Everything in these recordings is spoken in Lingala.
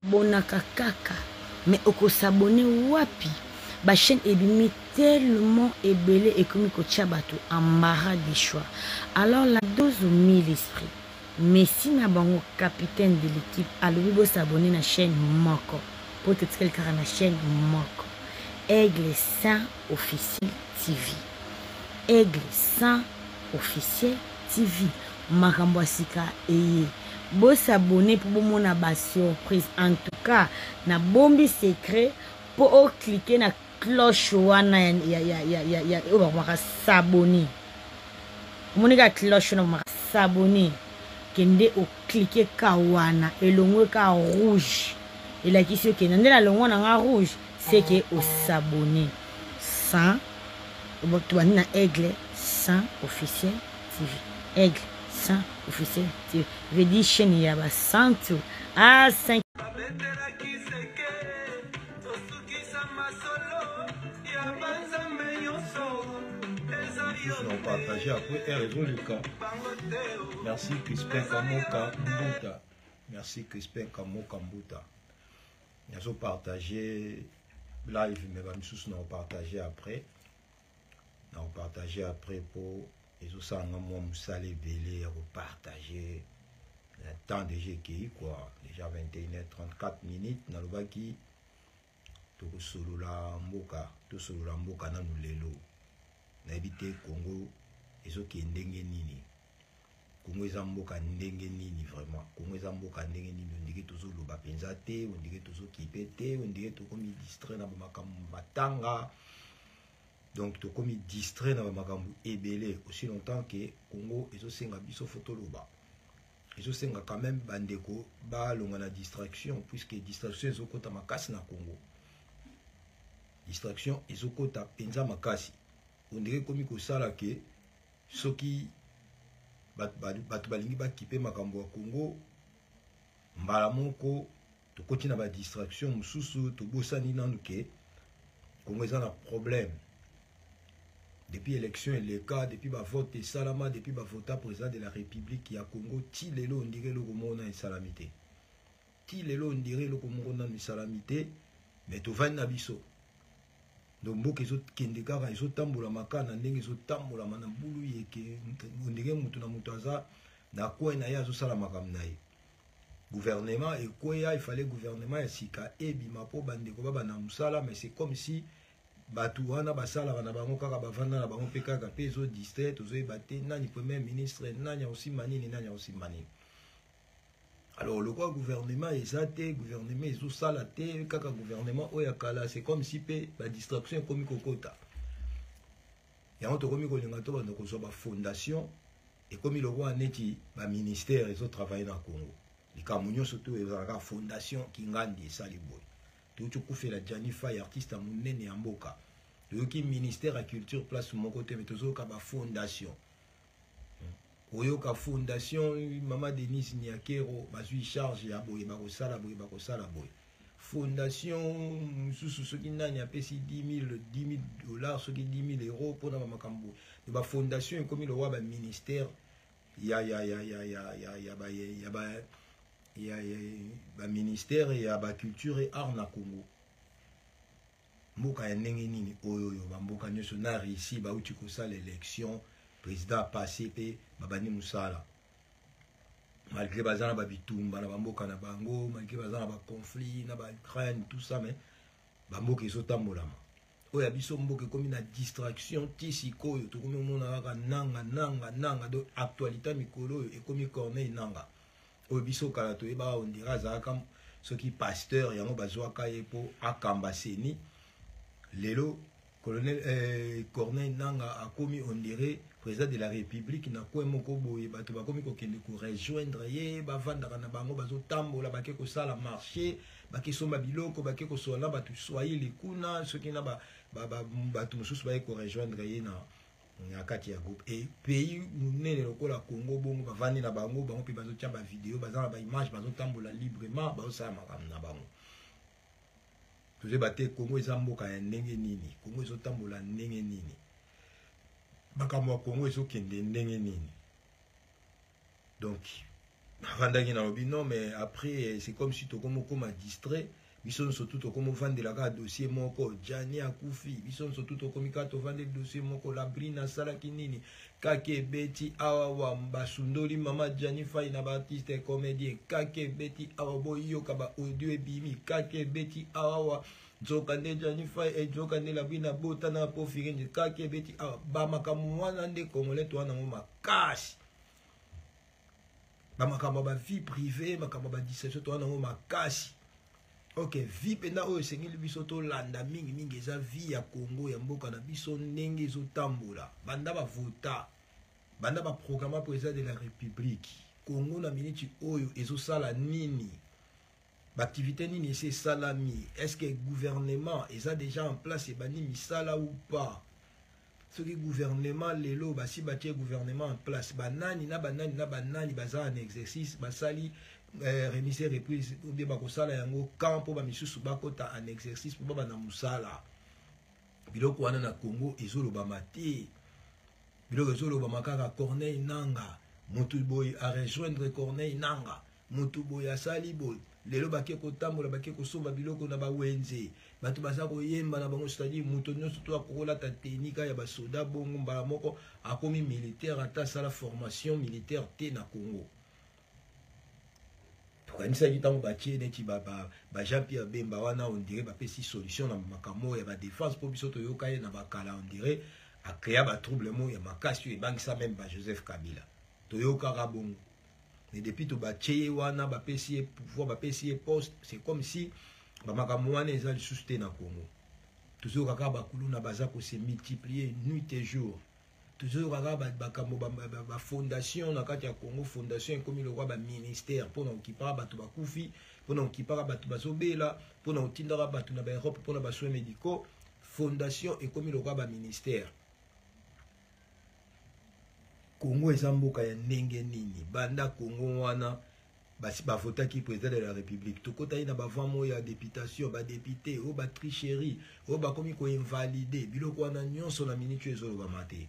Bonaka kaka mais oko s'abonner wapi? Ba chaîne ebimi tellement ebele ekomi kotia bato embarras des choix. Alors la dose mille esprit. Messi na bango capitaine de l'équipe alobi bo s'abonner na chaîne moko po totikali kaka na chaîne moko. Aigle Saint Officiel TV. Aigle Saint Officiel TV. Makambo ya sika eye. Bo s'abonner po bomona ba surprise. En tout cas, na bombi secret po o cliquer na cloche wana ya ya ya ya ya ya oyo bakomaka s'abonner. Omoni ka cloche wana bakomaka s'abonner. Kende o cliquer ka wana elongwe ka rouge. Elakisi yo kende nde na longwa na nga rouge, c'est que o s'abonner. Sans tobandi na Aigle sans officiel TV. Aigle sans officiel TV. Veut dire chaîne ya ba santu. Ah 5 na partage après heure ezoleka. Merci Crispin Kamoka Mbuta, merci Crispin Kamoka Mbuta. Nazo partage live mais bamisusu na partage après, na partage après po ezosala nga mwa mosala ebele ya kopartage na temps déjà ekei quoi, déjà 21h34 minutes. Nalobaki tokosolola mboka, tosolola mboka nanu lelo. Nayebi te Congo ezokende ndenge nini, Congo eza mboka ndenge nini, vraiment Congo eza mboka ndenge nini. Ondike tozoloba mpenza te, ondike tozokipe te, ondike tokomi distrait na bamakambo matanga. Donc tokomi distrait na bamakambo ebele. Aussi longtemps que Congo ezosenga biso fo toloba, ezosenga quand même bandeko balonga na distraction, puisque distraction ezokota makasi na Congo. Distraction ezokota mpenza makasi, ondike ekomi kosala ke soki bato balingi bakipe makambo ya Congo, mbala moko tokoti na badistraction mosusu, tobosani nanu ke Congo eza na problème. Depuis élection eleka, depuis bavote esalama, depuis bavota président de la République ya Congo ti lelo, ondire eloko moko nanu esalami te. Ti lelo ondire eloko moko nanu esalami te, mais tovandi na biso. Donc mboka ezokende kaka, ezotambolama kaka na ndenge ezotambolama na bulu yeke, ondire motu na moto aza na coin na ye, azosala makambo na ye. Gouvernement ekweya, il fallait gouvernement ya sika ebima mpo bandeko babanda mosala, mais c'est comme si bato wana basalaka na bango kaka, bavanda na bango mpe kaka mpe ezodistraire. Tozoyeba te nani premier ministre, nani akosimba nini, nani akosimba nini. Alors lokola gouvernement eza te, gouvernement ezosala te, kaka gouvernement oyo ya kala, c'est comme si mpe badistraction ekomi kokota. Yango tokomi kolinga to banda kozwa bafondation, ekomi lokola neti baministère ezotravaille na Congo. Likambo nyonso to ezalaka fondation Kingandi esali boye. Touti kokufela Gianni Fay, artiste ya monene ya mboka. Toyoki ministère ya culture place moko te, mais tozoyoka bafondation. Oyoka fondation mama Denise Niakero bazwi charge ya boye, bakosala boye, bakosala boye. Fondation mosusu soki nani apesi 10 000 10 000 dollars, soki 10 000 euros mpona bamakambo boye. Bafondation ekomi lokola baministère ya ya ya ya ya ya ya ba ya ba ya ya baministère ya baculture et art na Congo. Mboka ya ndenge nini oyo? Oyo bamboka nyonso na Russie bauti kosala élection, président apasse mpe babandi mosala, malgré baza na babitumba na bamboka na bango, malgré baza na baconflit na baUkraine, tout ça, mais bamboka ezotambolama. Oyo ya biso mboka ekomi na distraction ti sikoyo tokomi omona kaka Nanga, Nanga, Nanga. Donc actualité mikolo oyo ekomi Corneille Nanga. Oyo biso kala toyebaka, ondira azalaka soki pasteur, yango bazwaka ye mpo akamba CENI. Lelo colonel Corneille Nanga akomi ondire président de la République na coin moko boye. Bato bakomi kokende korejoindre ye, bavandaka na bango, bazotambola, bake kosala marché, bakesomba biloko, bake kosola na bato swahili kuna, soki na bato mosusu baye korejoindre ye na kati ya groupe. E pays monene lokola Congo bongo, bavandi na bango, bango mpe bazotia bavideo, baza na baimage, bazotambola librement, bazosala makambo na bango. Tozoyeba te Congo eza mboka ya ndenge nini, Congo ezotambola ndenge nini, makambo ya Congo ezokende ndenge nini. Donc Navandaki, nalobi non, mais après c'est comme si tokomi okoma distrait. Biso nyonso tu tokomi ovandela kaka dossier moko, Jani akufi. Biso nyonso tu tokomi kaka tovandeli dossier moko, Labrine asalaki nini, kaka ebeti awawa, basundoli mama Jani Fai na baartiste comédien, kaka ebeti awa, boyoka baaudio ebimi, kaka ebeti awawa, nzoka nde Jani Fai, nzoka nde Labrine abota na po Firenze, kaka ebeti awa. Bamakambo wana nde Congolais towana yango makasi, bamakambo ya bavie privée, makambo ya badistraction, towana yango makasi. Ok, vie mpenza oyo esengeli biso tolanda mingimingi eza vie ya Congo, ya mboka na biso, ndenge ezotambola banda bavota, banda baprogramme président de la République. Congo na miniti oyo ezosala nini? Baactivité nini esi esalami? Est ce que gouvernement eza déjà en place, ebandi misala ou pas? Soki gouvernement lelo basi batie gouvernement en place, banani na banani na banani baza en exercice, basali remise, reprise, ou bien bakosala yango quand, mpo bamisusu bakota en exercice mpo babanda mosala? Biloko wana na Congo ezolobama te. Biloko ezolobama kaka Corneille Nanga, motu boye arejoindre Corneille Nanga, motu boye asali boye. Lelo bake kotambola, bake kosomba biloko na bawenze, bato baza koyemba na bango. C'est-à-dire moto nyonso to akokolata tenue ya basoda bongo, mbala moko akomi militaire, ata asala formation militaire te. Na Congo tokanisaki ntango batie neti ba Jean Pierre Bemba wana, on dirait bapesi solution na makambo ya badéfense, mpo biso toyoka ye na bakala, on dirait acréa batrouble mo ya makasi oyo ebangisa même ba Joseph Kabila, toyokaka bongo. Mais depuis to batie ye wana, bapesi ye pouvoir, bapesi ye poste, c'est comme si bamakambo wana eza lisusu te. Na Congo tozoyoka kaka bakuluna baza kose multiplier nuit et jour. Tozoyoka kaka bakambo bafondation na kati ya Congo. Fondation ekomi lokwa baministère mpona kokipaka bato bakufi, mpona kokipaka bato bazobela, mpona kotindaka bato na baEurope mpona basoins médicaux. Fondation ekomi lokwa baministère. Congo eza mboka ya ndenge nini? Banda Congo wana basi bavotaki président de la République, tokotaki na bavent moko ya députation, badéputé oyo batricherie, oyo bakomi koinvalider biloko wana nyonso. Na miniti oyo ezolobama te.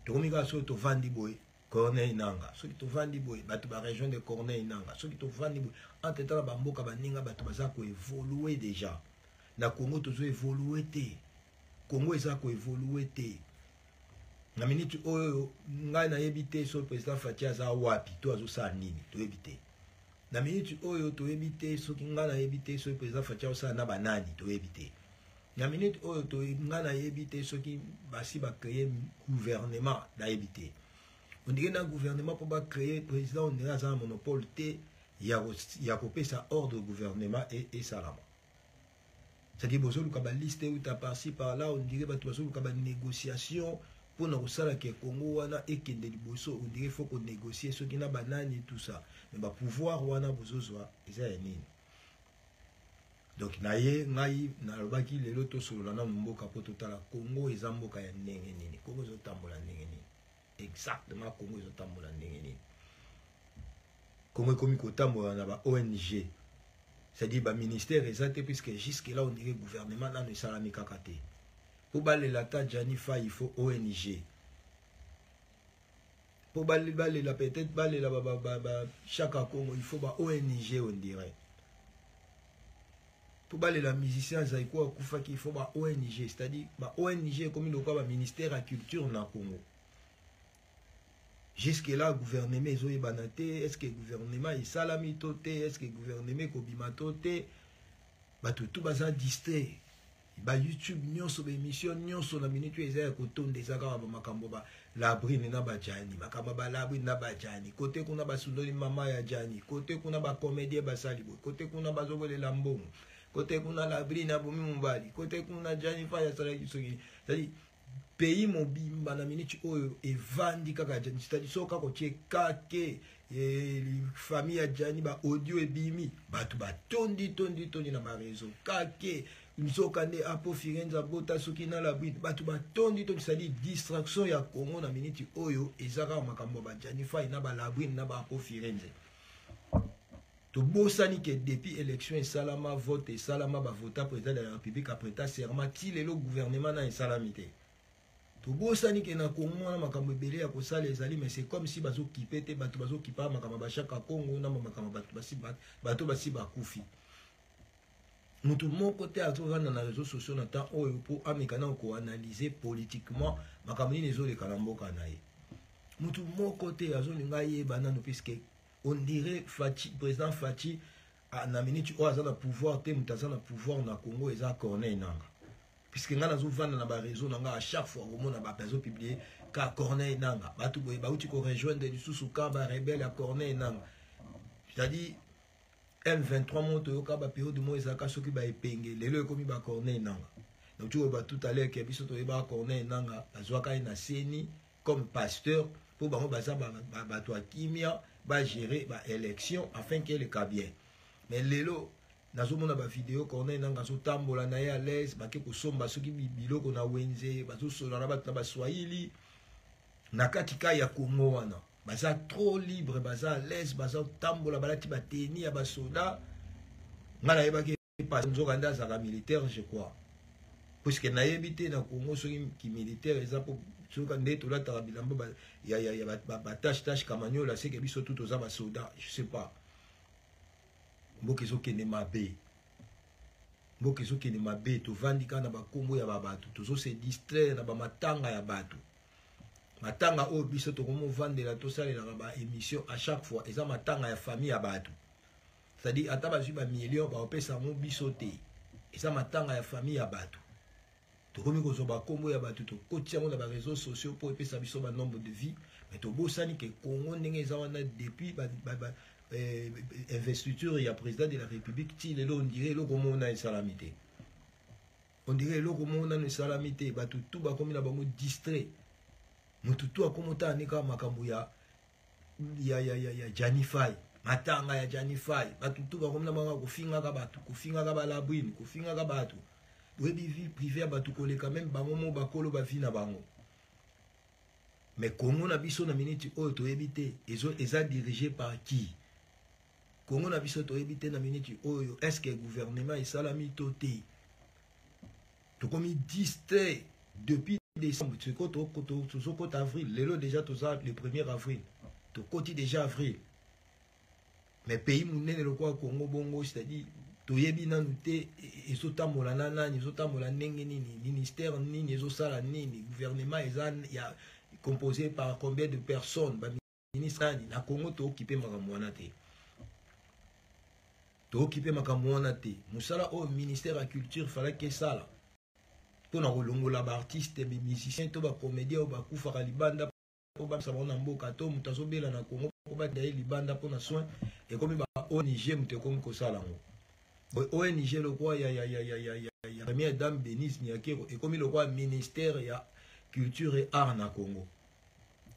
Tokomi kaka soki tovandi boye, Corneille Nanga, soki tovandi boye, bato barejoindre Corneille Nanga, soki tovandi boye. Entre temps na bamboka baninga bato baza koévoluer déjà. Na Congo tozoévoluer te. Congo eza koévoluer te na miniti oyo. Ngai nayebi te soki président Fati aza wapi to azosala nini, toyebi te. Na miniti oyo toyebi te soki, ngai nayebi te soki président Fati azosala na banani, toyebi te. Na miniti oyo ngai nayebi te soki basi bacréer gouvernement, nayebi te. On dirait na gouvernement, mpo bacréer, président on dirait aza na monopole te ya kopesa ordre gouvernement esalama. C'est-à-dire bozoluka baliste euta par-ci par-là, on dirait bato bazoluka banégociation mpona kosalaka Congo wana ekende liboso. On dirait faut konégocier soki na banani, tout ça. Mais bapouvoir wana bozozwa eza ya nini? Donc na ye ngai nalobaki lelo tosolola nanu mboka mpo totala Congo eza mboka ya ndenge nini, Congo ezotambola ndenge nini exactement, Congo ezotambola ndenge nini. Congo ekomi kotambola na ba ONG, c'est-à-dire baministère eza te, puisque jusque là on dirait gouvernement nano esalami kaka te. Mpo balela ata Jani Fai, il faut ONG. Mpo balela, peut-être balela Chaka Congo, il faut ba ONG. On dirait mpo balela musicien Zaiko akufaki, il faut ba ONG. C'est-à-dire ba ONG ekomi lokola baministère ya culture na Congo. Jusque là gouvernement ezoyebana te. Est ce que gouvernement esalami to te? Est ce que gouvernement ekobima to te? Bato tu baza distrait. Bayoutube nyonso, baémission nyonso na minute oyo eza ya kotonda, eza kaka bamakambo balabrine na bajani, makambo balabrine na bajani. Kote kuna basundoli mama ya Jani, kote kuna bacomédien basali boye, kote kuna bazobolela mbongo, kote kuna Labrine abomi mobali, kote kuna Jani Fai asalaki soki. C'est-à-dire pays mobimba na miniti oyo evandi kaka Jani. C'est-à-dire soki kaka otie kake famille ya Jani, baaudio ebimi, bato batondi tondi tondi na baréseau, kake nzoka nde Apo Firenze abota soki na Labrine, bato batondi tondi. C'est-à-dire distraction ya Congo na miniti oyo eza kaka makambo ya bajani Fai na balabrine na baapo Firenze. Tobosani ke depuis élection esalama, vote esalama, bavota président de la République, aprêta serment, ti lelo gouvernement na esalami te. Tobosani ke na Congo wana makambo ebele ya kosala ezali, mais c'est comme si bazokipe te. Bato bazokipa makambo bashaka Congo na makambo bato basi bato basi bakufi. Moto moko te azovanda na réseaux sociaux na temps oyo mpo ameka na koanalyse politiquement makambo nini ezoleka na mboka na ye. Moto moko te azolinga ayeba nano, puisque on dirait Fatshi, président Fatshi na minute oyo aza na pouvoir te. Moto aza na pouvoir na Congo eza Corneille Nanga, puisque ngai nazovanda na baréseau na ngai, à chaque fois komona bato azopublie ka Corneille Nanga, bato boye bauti korejoindre lisusu ka barebele ya Corneille Nanga, c'est-à-dire M23 mo toyoka bapériode mo ezalaka soki baepenge, lelo ekomi baCorneille Nanga. Donc tu oyo tout à l'heure ke biso toyebaka Corneille Nanga, bazwaka ye na CENI comme pasteur mpo bango baza bato ya kimia, bagérer baélection afin ke eleka bien. Mais lelo nazomona bavideo, Corneille Nanga azotambola na ye à l'aise, bake kosomba soki biloko na wenze, bazosola na bato na baswahili na kati ka ya Congo wana. Baza trop libre, baza à l'aise, bazotambola, balati bateni ya basoda. Ngai nayebaki nzoka nde azalaka militaire, je crois, puisque nayebi te na Congo soki kimilitaire eza, mpo soki nde tolataka bilamba ya batache tache Kamanyola, seke biso tu toza basoda, je sais pas. Mboka ezokende mabe, mboka ezokende mabe. Tovandi kaka na bakombo ya babato, tozose distraire na bamatanga ya bato. Matanga oyo biso tokomovandela, tosalelaka baémission à chaque fois, eza matanga ya famille ya bato, c'est-à-dire ata bazwi bamillion, baopesa yango biso te. Eza matanga ya famille ya bato. Tokomi kozwa bakombo ya bato, tokoti yango na baréseaux sociaux mpo epesa biso banombre de vues. Mais tobosani ke Congo ndenge eza wana, depuis ba investiture ya président de la République ti lelo, on dirait eloko moko esalami te, on dirait eloko moko nano esalami te. Bato tu bakomi na bango distrait, motu tu akomi otala nde kaka makambo ya Jani Fai, matanga ya Jani Fai. Bato tu bakomi na bango kofingaka bato, kofingaka balabwini, kofingaka bato. Boyebi vie privée ya bato koleka même bango mo bakolo bavie na bango. Mais Congo na biso na miniti oyo toyebi te eza dirigé par qui. Congo na biso toyebi te na miniti oyo est ce que gouvernement esalami to te. Tokomi distrait depuis décembre, sikoyo tozokota avril. Lelo déjà toza le 1er avril, tokoti déjà avril. Mais pays monene lokola Congo bongo, c'est-à-dire toyebi nanu te ezotambola na nani, ezotambola ndenge nini, ministère nini ezosala nini, gouvernement eza ya composé par combien de personnes, baministre nani na Congo. Tookipe makambo wana te, tookipe makambo wana te. Mosala oyo ministère ya culture falaki esala mpona kolongola baartiste, bamusicien to bacomédien oyo bakufaka libanda mpo bamisa bango na mboka, to moto azobela na Congo mpo batinda ye libanda mpona soin, ekomi ba ONG moto ekomi kosala yango. ONG lokola ya première dame Denise Nyakeru ekomi lokola ministère ya culture et art na Congo.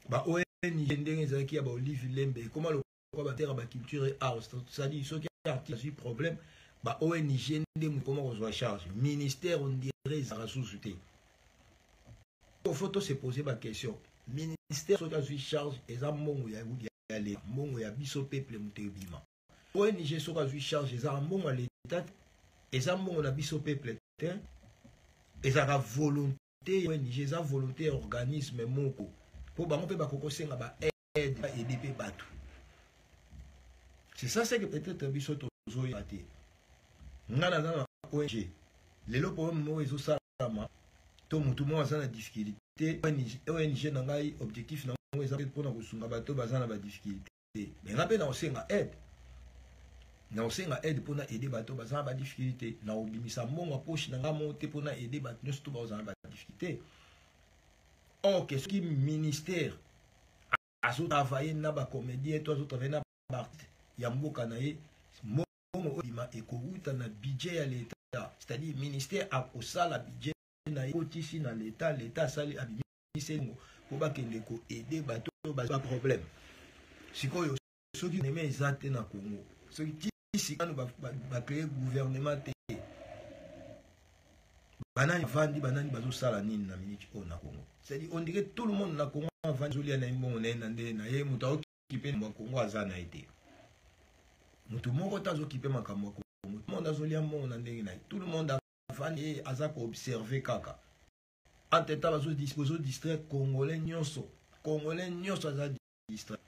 Ba ONG ndenge ezalaki ya baOlive Lembe ekoma lokola batera baculture et art, c'est-à-dire soki artiste azwi problème, ba ONG nde moto ekoma kozwa charge. Ministère, on dirait ezalaka susu te. Faut to se poser baquestion. Ministère soki azwi charge, eza mbongo ya leta, mbongo ya biso peuple moto ebima. ONG soki azwi charge, ezaka mbongo ya leta te, eza mbongo na biso peuple te. Ezalaka volonté, ONG eza volonté ya organisme moko, mpo bango mpe bakoki kosenga baaide, baaider mpe bato. C'est ça ce que peut-être biso tozoyeba te. Nga naza na ONG, lelo problème moko ezosalama to motu moko aza na difficulté, ONG na ngai, objectif na yango eza mpona kosunga bato baza na badifficulté. Mais nga mpe na kosenga aide, na kosenga aide mpona aider bato baza na badifficulté. Na kobimisa mbongo ya poche na nga moko te mpona aider bato nyonso to bazala na badifficulté. Or ke soki ministère azotravaille na bacomédien to azotravaille na baartiste ya mboka na ye, mbongo oyo bima ekowuta na budget ya l'État, c'est-à-dire ministère akosala budget na ye, kotisi na l'État, l'État asali, abimisi yango mpo bakende koaider bato oyo ba problème. Sikoyo soki neme eza te na Congo, soki tisi nanu bacréer gouvernement te, banani bavandi, banani bazosala nini na minute oyo na Congo? C'est-à-dire on dirait tout le monde na Congo avandi, azolia na ye mbongo na ye na nde na ye. Moto aokipe ya Congo aza na ye te, moto moko te azokipe makambo ya Congo. Tout le monde azolia mbongo na ndenge na ye, tout le monde avandi ye aza koobserve kaka. Entre temps bazo distraire congolais nyonso. Congolais nyonso aza distrait.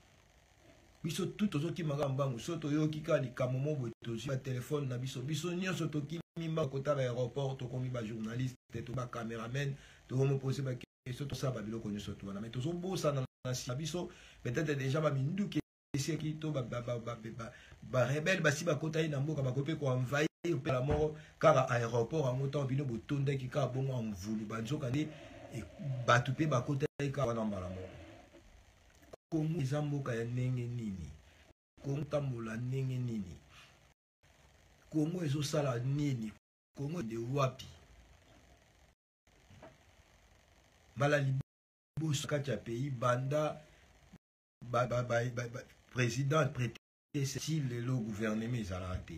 Biso tout tozokima kaka mbangu, so toyoki kaka likambo moko boye tozwi ba telefone na biso, biso nyonso tokimi mbangu kota ba aéroport, tokomi ba journaliste, to ba cameraman, tokomi pose ba question, tosala ba biloko nyonso to wana, mais tozobosana na nsima biso peut-être déjà ba minduki eseki to ba rebelle basi bakotaki na mboka, bakoki mpe koenvahir mpe la moko kaka aéroport yango ntango bino botondaki kaka bongo ya mvulu banzoka nde bato mpe bakotaki kaka wana mbala moko. Kongo eza mboka ya ndenge nini? Kongo tambola ndenge nini? Kongo ezosala nini? Kongo de wapi? Mbala liboso kati ya pays banda ba président prêté si lelo gouvernement ezalaka te,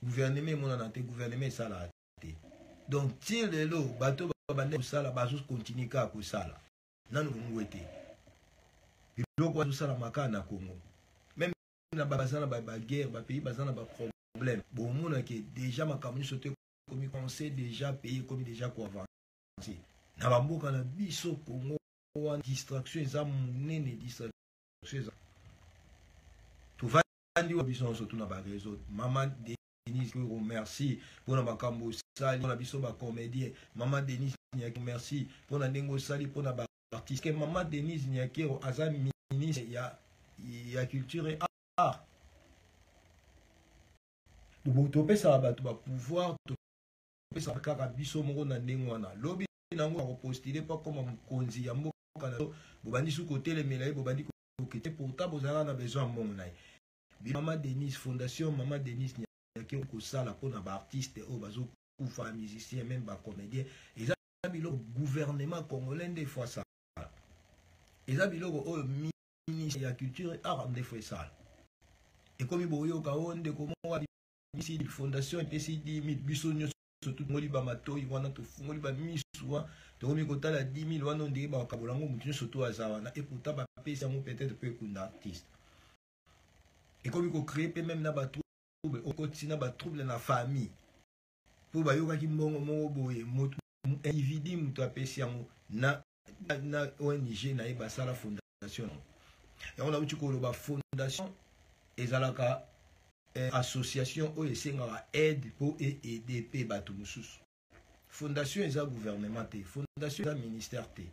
gouvernement emonana te, gouvernement esalaka te. Donc ti lelo bato babanda kosala bazokontinue kaka kosala nanu Kongo te. Biloko bazosalama kaka na Kongo, même na baza na baguerre, bapays baza na baproblème, bomonake déjà makambo nyonso te komi conseil déjà pays ekomi déjà koavance na bamboka na biso Kongo wana. Distraction eza monene, distraction eza tovandi wa biso nyonso tuna bareseau. Mama Denise, merci mpona makambo osali mpona biso bacomédien. Mama Denise Nyakeru, merci mpona ndenge osali mpona baartiste. Mama Denise Nyakeru aza ministre ya culture et art. Topesaka bato bapouvoir, topesaka kaka biso moko na ndenge wana. Lobi nango akopostule mpo akoma mokonzi ya mboka na bobandi su kotelemela ye, bobandi kokete, pourtant bozalaka na besoin ya mbongo na ye. Mama Denise, fondation Mama Denise Nyakeru kosala mpona baartiste oyo bazokufa, musicien, même bacomédien, eza biloko gouvernement congolais nde faut asala, eza biloko oyo ministre ya culture et art nde faut esala. Ekomi boyoka oyo ndeko moko abimisi fondation epesi 10 000, biso nyonso tofungoli bamatoi wana, tofungoli bamisu wana, tokomi kotala 10 000 wana ondenge bakabola yango, motu nyonso to aza wana. Et pourtant bapesi yango peut-être mpe ekunda artiste. Ekomi kocréer mpe même na batrouble, okoti na batrouble na famille mpo bayokaki mbongo moko boye, individu moto apesi yango na ONG na ye basala fondation yango. Nauti koloba, fondation ezalaka association oyo esengaka aide mpo eaider mpe bato mosusu. Fondation eza gouvernement te, fondation eza ministère te.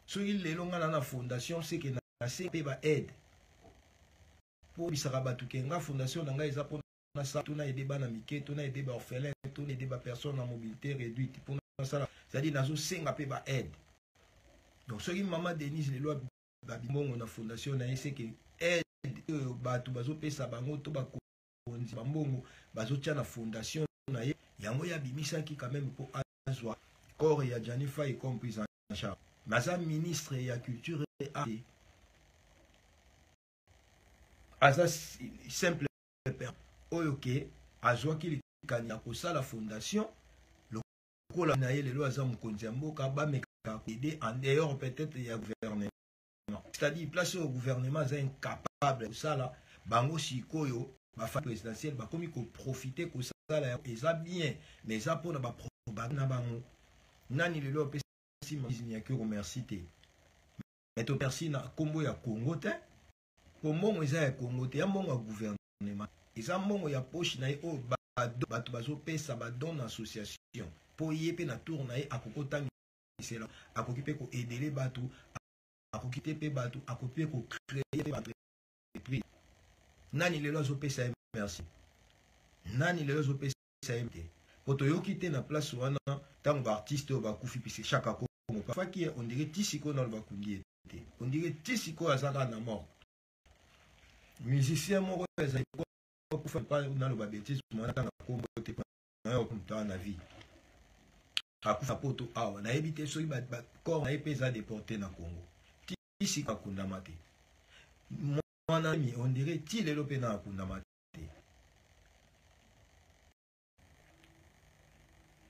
Soki lelo ngai na fondation, seke nase mpe baaide mpo bisaka bato ke nga fondation na ngai eza mpo nasala to na aider bana mike, to na aider baorphelin, to na aider bapersone na mobilité réduite, mpo nasala, c'est-à-dire nazosenga mpe baaide. Donc soki Mama Denise lelo babimbongo na fondation na ye, seke aide oyo bato bazopesa bango to bakonzi bambongo bazotia na fondation na ye, yango ye abimisaki quand même mpo azwa corps ya Gianni Fay comme prise en charge. Mais aza ministre ya culture et art, aza simple oyo ke azwaki likani ya kosala fondation lokola na ye lelo aza mokonzi ya mboka, bameka koaider en dehors peut-être ya gouvernement, c'est-à-dire place oyo gouvernement aza incapable kosala. Bango sikoyo bafamille présidentielle bakomi koprofite kosala, eza bien, mais eza mpona baprobable na bango. Nani lelo apesi Nyakeru merci te? Mais topersi na nkombo ya Congo te, po mbongo eza ya Congo te, ya mbongo ya gouvernement, eza mbongo ya poche na ye oyo bato bazopesa badon na association, mpo ye mpe na tour na ye akoki otangisela, akoki mpe koaider bato, akoki te mpe bato, akoki mpe kocréer mpe baentreprise. Nani lelo azopesa ye merci? Nani lelo azopesa ye te? Po toyoki te na place wana ntango baartiste oyo bakufi, puisque Chaka Kongo faki ye, on dirait ti sikoyo nalo bakundi ye te, on dirait ti sikoyo aza kaka na mort. Musicien moko ezali akufa pa, naloba bétise, mwana tanga kombo te, moto na vie akufa poto awa, nayebi te soki corps na ye mpe eza déporté na Congo, ti sika akundama te. Mwana mi, on dirait ti lelo mpe na akundama te.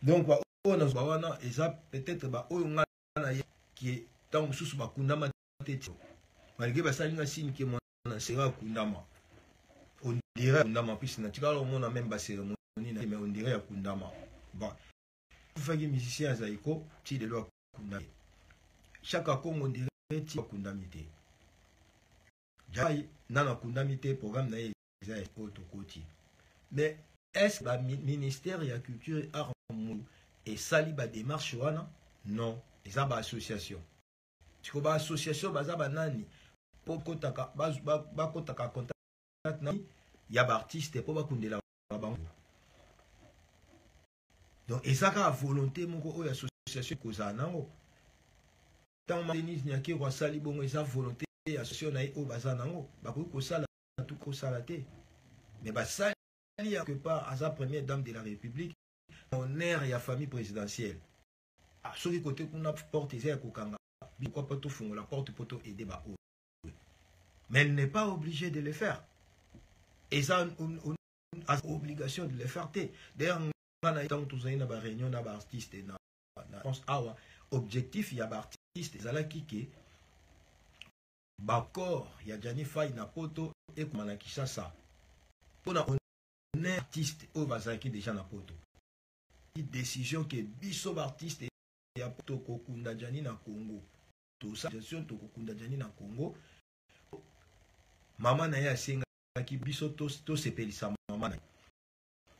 Donc baoyo nazwa wana eza peut-être baoyo ngai na ye ke ntango mosusu bakundama te, malgré basali nga signe ke mwana sera akundama. On dirait akundama, puisque natikala omona même bacérémonie na, mais on dirait akundama. Bon, Akufaki musicien ya Zaiko ti lelo akundami. Chaka Kongo ndire ti akundami te. Jai nanu akundami te, programme na ye eza ya oyo tokoti. Mais est-ce ba ministère ya culture et art esali ba démarche wana? Non, eza ba association. Siko ba association baza ba nani po kotaka bakotaka contact na ya ba artiste po bakundela bango. Donc eza kaka volonté moko oyo association ekozala nango. Ntango Denise Nyakeru asali bongo, eza volonté ya association na ye oyo baza nango, bakoki kosala tu kosala te, mais basali ya quelque part aza première dame de la République, honneur ya famille présidentielle. Ah, soki kote kuna porte eza ya kokanga, pourquoi pas tofungola porte po to aider ba oyo. Mais elle n'est pas obligée de le faire. Eza obligation de le faire te. D'ailleurs nga na ntango tozali na ba réunion na ba artiste na France awa, objectif ya ba artiste ezalaki ke ba corps ya Gianni Fay na poto ekoma na Kinshasa mpona honneur artiste oyo bazalaki déjà na poto. Décision ke biso ba artiste ya poto kokunda Gianni na Congo, tosala tokokunda Gianni na Congo. Mama na ye asengaki biso tosepelisa mama na ye.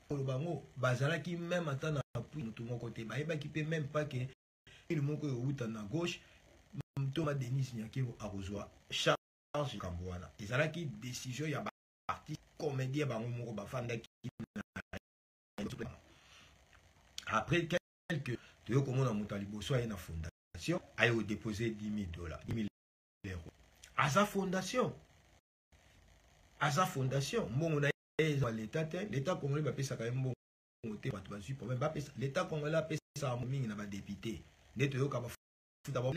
Koloba yango bazalaki même ata na appui motu moko te, bayebaki mpe même pas ke moko oyo ewuta na gauche ntoma Denise Nyakeru akozwa charge likambo wana. Ezalaki décision ya baartiste comédien bango moko bafandaki. Après quelque toyo komona moto ya liboso aye na fondation, aye kodépose 10 000 $, 10 000 €. Aza fondation, aza fondation, mbongo na ye eza leta te. Leta congolais bapesaka ye mbongo te. Bato bazwi problème, bapesa leta congolais apesaka mingi na badéputé nde toyoka bafuta ba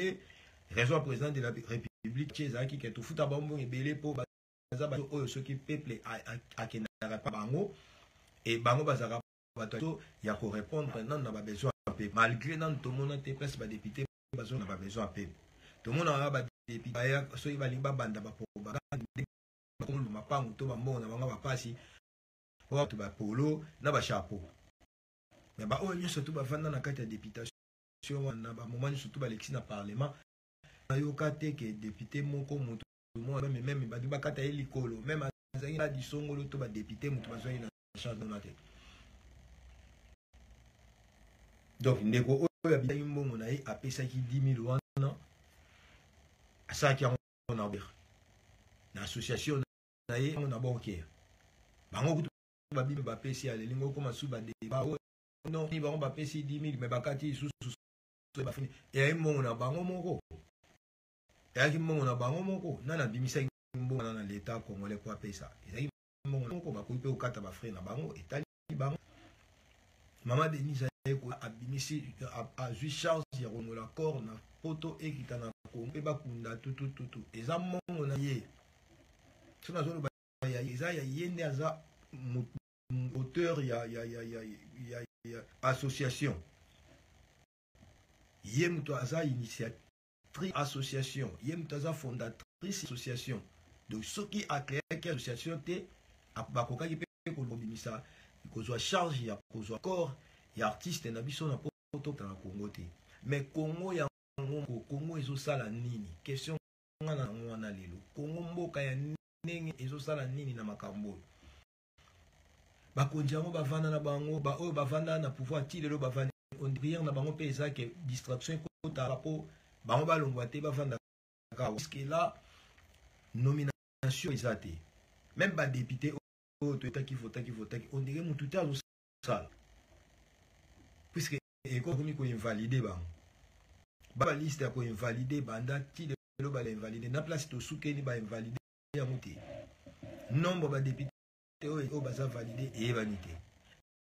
raison ya président de la République tie ezalaki ke tofuta bango mbongo ebele mpo baza bato oyo soki peuple akendaka pa bango e bango bazalaka bato ya korépondre nanu na babesoin ya peuple. Malgré nanu tomona te place badéputé bazo na babesoin ya peuple. Tomonaka badéputé baya soki balingi babanda bapropagande, bakomolu mapangu to bambongo na bango bapasi po bato bapolo na bachapeau. Me baoyo nyonso to bavanda na kati ya députation wana, bamoma nyonso to balekisi na parlement, nayoka te ke député moko, moto moko même bato bakata ye likolo, même azalaki na disongolo to badéputé moto bazwaki na charge wana te. Donc ndeko oyo abisaki mbongo na ye, apesaki 10 000 wana, asalaki yango na association na ye na bancaire. Bango kutu babimi bapesi, alelingi okoma su badeba non, bango bapesi 10 000, mais bakati lisusu. Eyaki mbongo na bango moko, eyaki mbongo na bango moko. Nani abimisaki mbongo na leta congolais po apesa? Ezalaki mbongo moko. Bakoki mpe kokata bafrais na bango, etali bango. Mama Denise abimisi, azwi charge ya kolongola corps na poto ekita na Kongo mpe bakunda tutututu. Eza mbongo na ye. So nazoloba eza ya ye nde aza auteur ya association. Ye moto aza initiatrice association, ye moto aza fondatrice association. Donc soki acréaki association te, bakokaki mpe kobimisa kozwa charge ya kozwa corps ya artiste na biso na poto na Congo te. Mais Congo yango, Congo ezosala nini? Question nga na yango wana lelo. Congo mboka ya ndenge ezosala nini na makambo oyo? Bakonzi yango bavanda na bango, baoyo bavanda na pouvoir ti lelo bavandi, prière na bango mpe eza ke distraction ekotaka mpo bango balongwa te, bavanda kaka. Jusque là nomination eza te. Même badéputé oyo toyetaki, votaki, votaki, on dirait motu te azosala, puisque ekomi koinvalide bango. Baliste ya koinvalide banda ti lelo bainvalide na place tosukeni, bainvalide yango te. Nombre badéputé oyo baza valide eyebani te.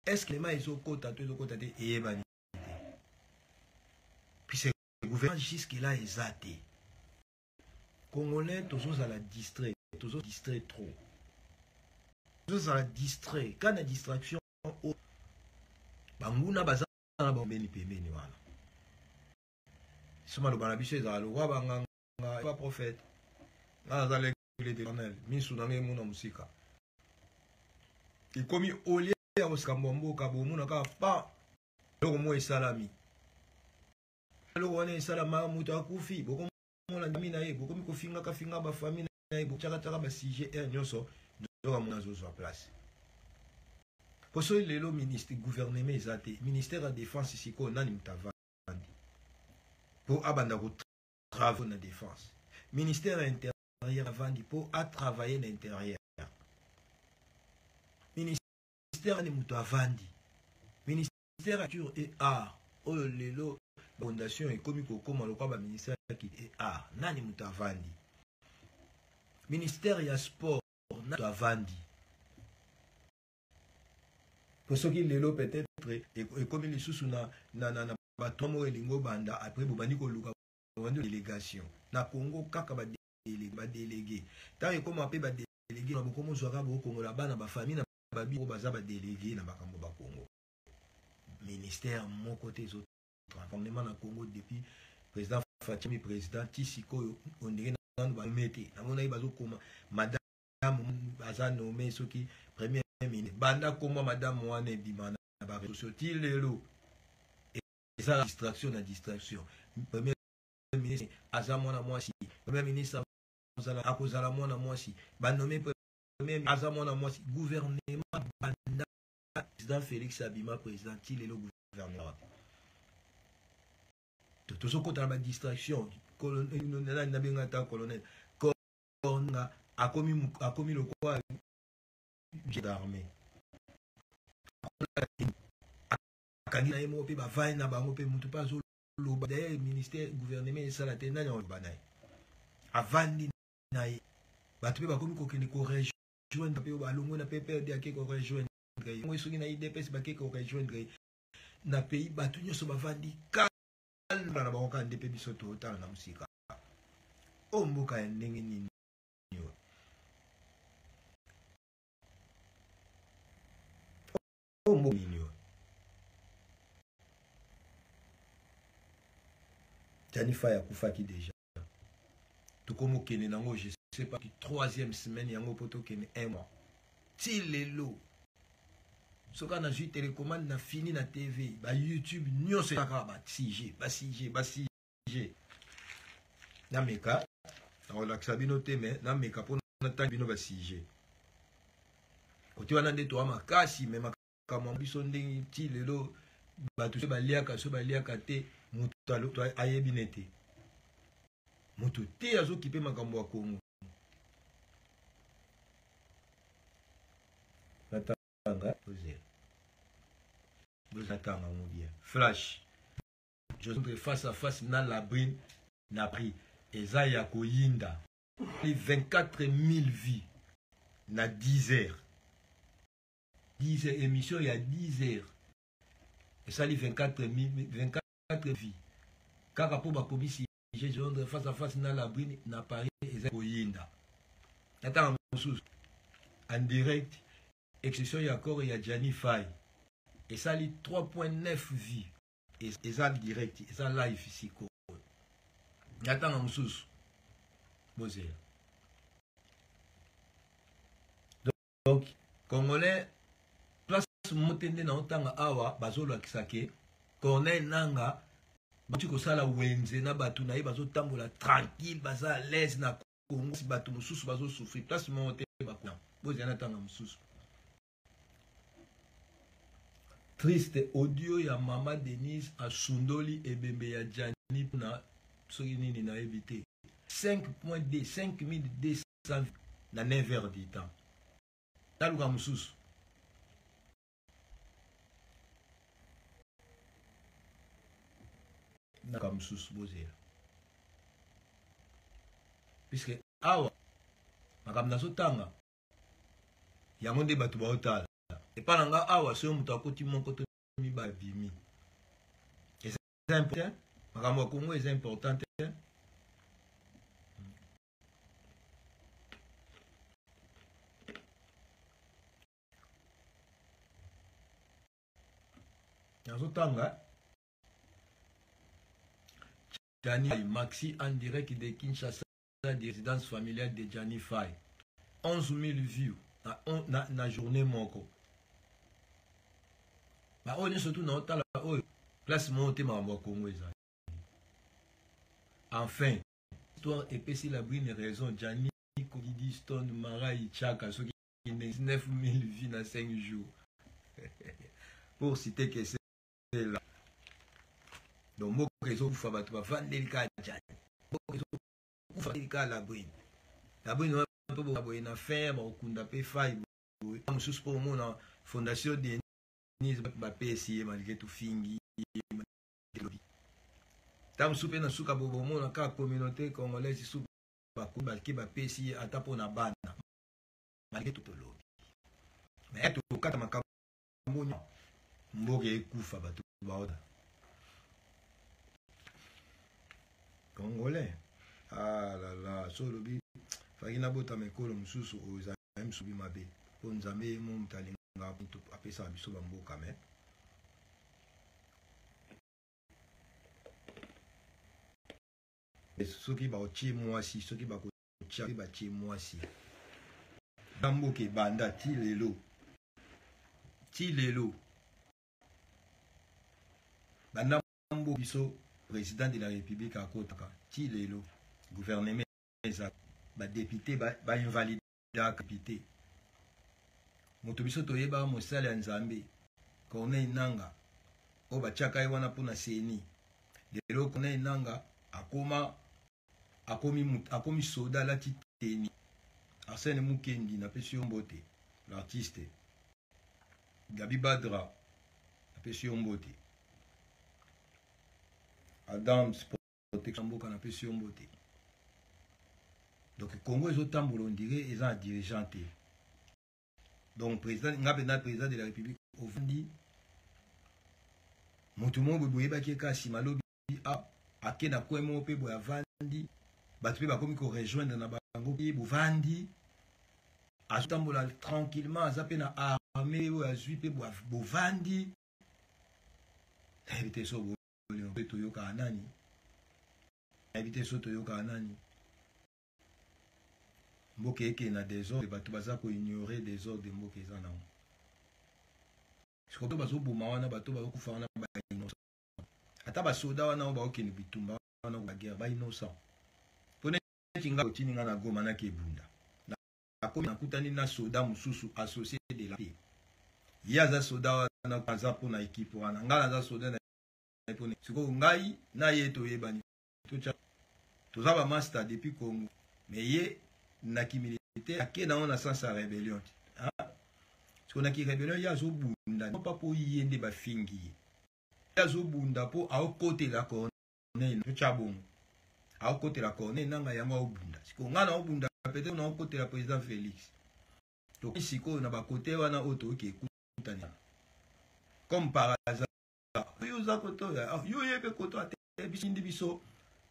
Est ce que lema ezokota to ezokota te, eyebani te, puisque gouvernement jusque là eza te. Congolais tozozala distrait, tozo distrait trop, tozozala distrait ka na distraction oyo banguna baza na bambeni pembeni wana. So maloba na biso ezala lokwa banganga, baprophète. Nga naza l'aigle de l'Éternel, misu na ngai emona mosika. Ekomi olie ya kosika mboka, bomona kaka pa. Eloko moko esalami. Eloko wana esalama, moto akufi, bokomona ndami na ye, bokomi kofingaka finga ba famille na ye, botiaka tiaka ba sujet air nyonso, nzoka mona azozwa place. Po soki lelo ministre gouvernement eza te, ministère ya défense sikoyo nani moto avandi po abanda ko travaux na défense? Ministère ya intérieur avandi po a travailler na intérieur? Ministère ni moto avandi? Ministère ya culture et art oyo lelo fondation ekomi kokoma lokola ba ministère ya culture et art, nani moto avandi? Ministère ya sport, nani moto avandi? Po soki lelo peut-être ekomi lisusu na bato moko elingi obanda, après bobandi koluka, bobandi délégation na Congo kaka badélégué. Ntango ekoma mpe badélégué na bokomi ozwaka, bokongola bana bafamille na babi oyo baza badélégué na makambo bakongo. Ministère moko te ezotransformement na Congo depuis président Fatshi président ti sikoyo, ondenge nanu banome te. Namonaki bazokoma madame aza nommé soki premier ministre. Banda komwa madame wana ebima na baréseaux sociaux ti lelo, eza distraction na distraction. Premier ministre aza mwana mwasi, premier ministre akozala mwana mwasi, banome premier aza mwana mwasi. Gouvernement, banda président Félix abima président ti lelo, gouvernement tozokota na badistraction. Nabenga ata colonel Kornga akomi lokola d'armée, akangi na ye moko mpe bavandi na bango mpe motu mpe azoloba. D'ailleurs ministère gouvernement esala te, nani aloba na ye? Avandi na ye, bato mpe bakomi kokende korejoindre mpe balongwe na PPRD, ake korejoindre ye soki na UDPS, bake korejoindre ye na pays. Bato nyonso bavandi calme na bango kaka nde mpe biso totala na mosika. Oyo mboka ya ndenge nini? Oyo mboka nini oyo? Djany Fay akufaki déjà, tokomokende nango je sais pas troisième semaine yango mpo tokende un mois. Ti lelo soki nazwi télécommande na fini na TV, bayoutube nyonso kaka basujet, basujet, basujet. Nameka nakolakisa bino te, me nameka mpo natangi bino basujet. Kote wana nde toa makasi, me makambo biso ndenge ti lelo bato so baliaka, so baliaka te, moto ayebi ne te, moto te azokipe makambo ya Kongo. Natanga, bozatanga ngo bien. Flash Josandre face à face na Labrine na prix eza ya koyinda, 24 000 vues na 10 heures. 10 heures, émission ya 10 heures esali 24 000, 24 vues kaka mpo bakomisi Josandre face à face na Labrine na Paris eza koyinda. Natanga mosusu en direct, exception ya corps ya Djany Fay esali 3.9 vues, eza direct, eza live sikoyo. Natanga mosusu, bozela. Donc congolais, place moko te nde naotanga awa bazolakisa ke Corneille Nanga bauti kosala wenze na bato na ye, bazotambola tranquille, baza à l'aise na Congo, bato mosusu bazosouffrir. Place moko te bakona. Bozela, natanga mosusu. Triste audio ya mama Denise asundoli ebembe ya Djany na soki nini nayebi te, 5.d 5200 na 9 heures du temps. Naluka mosusu. Naluka mosusu, bozela, puisque awa makambo nazotanga yango nde bato baotala epa na nga awa. Soki moto akoti moko to mibale, bimi. Eza important, makambo ya Kongo eza important te. Nazotanga Djany Maxi en direct de Kinshasa, de résidence familiale de Djany Fay, 11 000 vues na journée moko. Baoyo nyonso tu naotala oyo place moko te makambo ya Congo ezali. Enfin, histoire epesi la brune raison. Gianni Didi Stone Marai Chaka soki 9000 vues na 5 jours. Pour citer que c'est là. Donc mboka ezokufa bato bavandeli kaka Gianni. Mboka ezokufa kaka la brune. La brune wana mpe boye na fin bakokunda mpe fai boye. Mosusu mpo omona fondation Denise bapesi ye malgré tout fingi ye. Ta mosusu mpe na suka bomona kaka communauté congolaise su bake bapesi ye ata mpo na bana malgré tout tolobi. Mais tokata makambo mboka ekufa bato baota. Congolais ah la la so olobi faki nabotama ekolo mosusu oyo ezali mosusu mabe mpo Nzambe ye mo moto alingaka apesaka biso bamboka me soki baotie mwasi soki bakotia batie mwasi na mboka ebanda ti lelo ti lelo banda mboka biso président de la république akotaka ti lelo gouvernement eza badepute bainvalidaka député moto biso toyebaka mosali ya Nzambe Corneille Nanga oyo batiaka ye wana mpona seni. Lelo Corneille Nanga akoma akomi akomi soda alati teni. Arsène Mukendi napesi yo mbote, l'artiste Gabi Badra napesi yo mbote, Adams protection mboka napesi yo mbote. Donc Congo ezotambola on dirait eza na dirigeant te. Donc président nga mpenza président de la république ovandi moto moko boye boyebaki ye kaka nsima lobi ake na coin moko mpe boye avandi bato mpe bakomi korejoindre na bango ye bovandi azotambola tranquillement aza mpe na armée oyo azwi mpe bovandi nayebi te so bolingo mpe toyokaka nani nayebi te so toyokaka nani mboka eke na désordre bato baza koignore désordre mboka eza nango sikoyo bazoboma wana bato bazokufa wana bainnocent ata basoda wana oyo baokende bitumba wana baguerre bainnocent mpo neti nga otindi nga na Goma naki ebunda nakomi nakutani na soda mosusu associé de la paix ye aza soda wana aza mpona ekipe wana ngai naza soda na mpona sikoyo ngai na ye toyebani toza bamaster depuis Congo mais ye naki militaire ake nango na sens ya rébellion sikoyo naki rébellion ye azobunda pa mpo ye nde bafingi ye ye azobunda mpo aokotela Corneille totya bongo aokotela Corneille nanga yango aobunda sikoyo ngai naobunda peut-être naokotela président Félix tokomi sikoyo na bakote wana oyo toyoki ekutani comme par hasard oyo oza koto yo oyebi koto ate biso ndi biso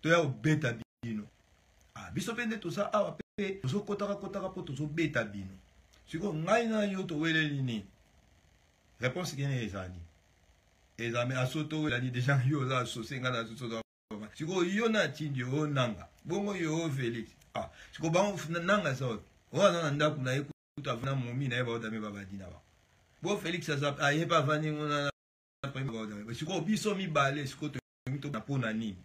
toya kobeta bino biso mpe nde toza awa mpe tozokotaka kotaka mpo tozobeta bino sikoyo ngai na yo toweleli nini réponse kene ezali eza me aso towelani déjà yo oza associe ngai na aso sikoyo yo na atindi yo nanga bongo yo Félix sikoyo bango nanga aza wapi oyo aza na ndako na ye kutu avanda momi na ye baodame babadi na bango bo Félix aza aye mpe avandi ngona sikoyo biso mibale sikoyo tolingi to mpona nini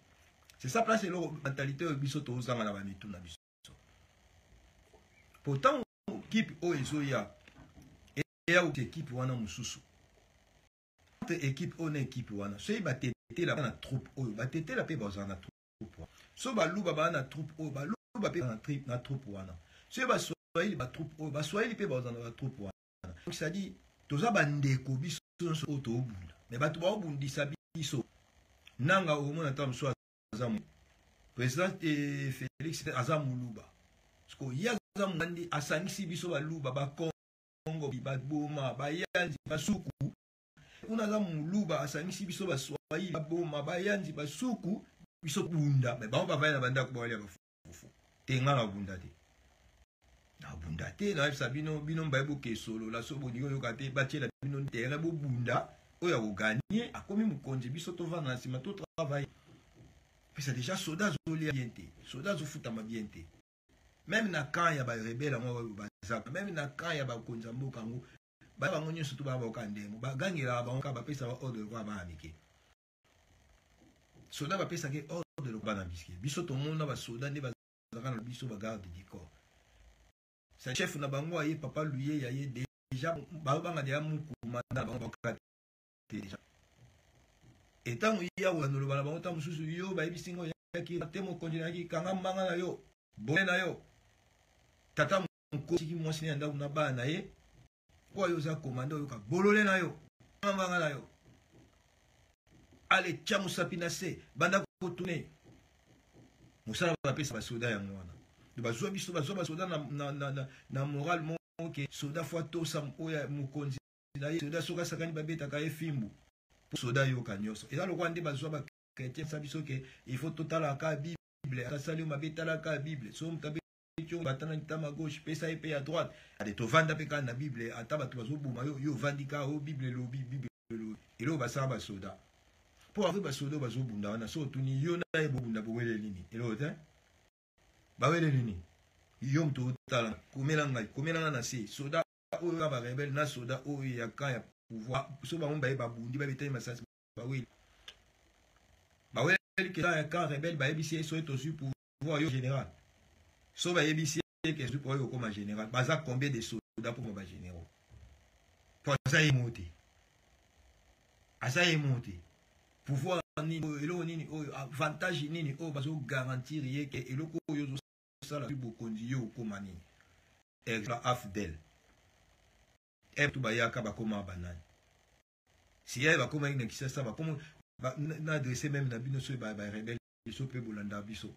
c'est ça place eloko mentalité oyo biso tozanga na bamitu na biso pourtant équipe oyo ezoya eya équipe wana mosusu entre équipe oyo na équipe wana soki batetela na troupe oyo batetela mpe bazala na troupe wana so baluba baa na troupe oyo baluba mpe na troupe wana soki baswahili batroupe oyo baswahili mpe bazala na batroupe wana donc c'est-à-dire toza bandeko biso nyonso oyo toobunda mais bato baobundisa biso nanga omona ata mosusu aza président Félix aza moluba parce que ye aza mongandi asangisi biso baluba bakongo baboma bayanzi basuku kuna aza moluba asangisi biso baswahili baboma bayanzi basuku biso bunda mais bango bavandi na bandako bawalia bafufu te nga na bunda te nabunda te nayebisa bino bino mbaye bokesolola so bolingi oyoka te batiela bino terrain bobunda oyo akoganye akomi mokonzi biso tovanda na nsima totravaille pesa déjà soda azolia bien te soda azofutama bien te même na camp ya barebele yango oyo baza même na camp ya bakonzi ya mboka yango Ba bango nyonso tu baa baoka ndemo bagangelaka bango kaka bapesa ba ordre lokola bana mike. Soda bapesaki ordre lokola bana mike. Biso tomona basoda nde bazalaka na biso ba garde du corps. Sa chef na bango aye papa luye ya ye deja babanga deja mukuma na bango bakata deja. Etango ye awa noloba na bango ntango mosusu yo bayebisi ngo yaki te mokonzi nayaki kanga mbanga na yo bole na yo tata mokotiki mwasi na ndako na bana na ye mpo yo oza komanda oyoka bolole na yo mbanga na yo ale tya mosapi na se banda kotune mosala bapesa basoda yango wana bazwa biso bazwa basoda na, na, na, na, na moral moko ke soda fo atosa oyo mokonzi na ye soda soki asakani babetaka ye fimbu mpo soda ayoka nyonso eza lokola nde bazwa bachrétien sa biso ke il faut totalaka bible asali yo mabe talaka bible so moto abeti yo bata na litama gauche pesa ye mpe ya droite ade tovanda mpe kaka na bible ata bato bazoboma yo yo ovandi kaka o bible elobi bible elobi eloko basala basoda mpo ave basoda oyo bazobunda wana so otuni yo na ye bobunda bowele nini eloko te bawele nini yo moto otala komela ngai komela ngai na se soda oyo ya barebele na soda oyo ya camp ya pouvoir so bango baye babundi babetani masasi baweli baweli ke ya camp rebelle bayebisi ye soki tozwi pouvoir yo général so bayebisi ye ke zwi pouvoir yo okoma général baza combien de soda mpo ba généraux po aza ye moko te aza ye moko te pouvoir nini oyo eloko nini oyo avantage nini oyo bazogarantir ye ke eloko oyo ozosala bokonzi yo okoma nini exemple afdel tu bayaka bakoma banani siya bakomaki na kisasa bakoma na adresse meme na bino soki barebele biso mpe bolanda biso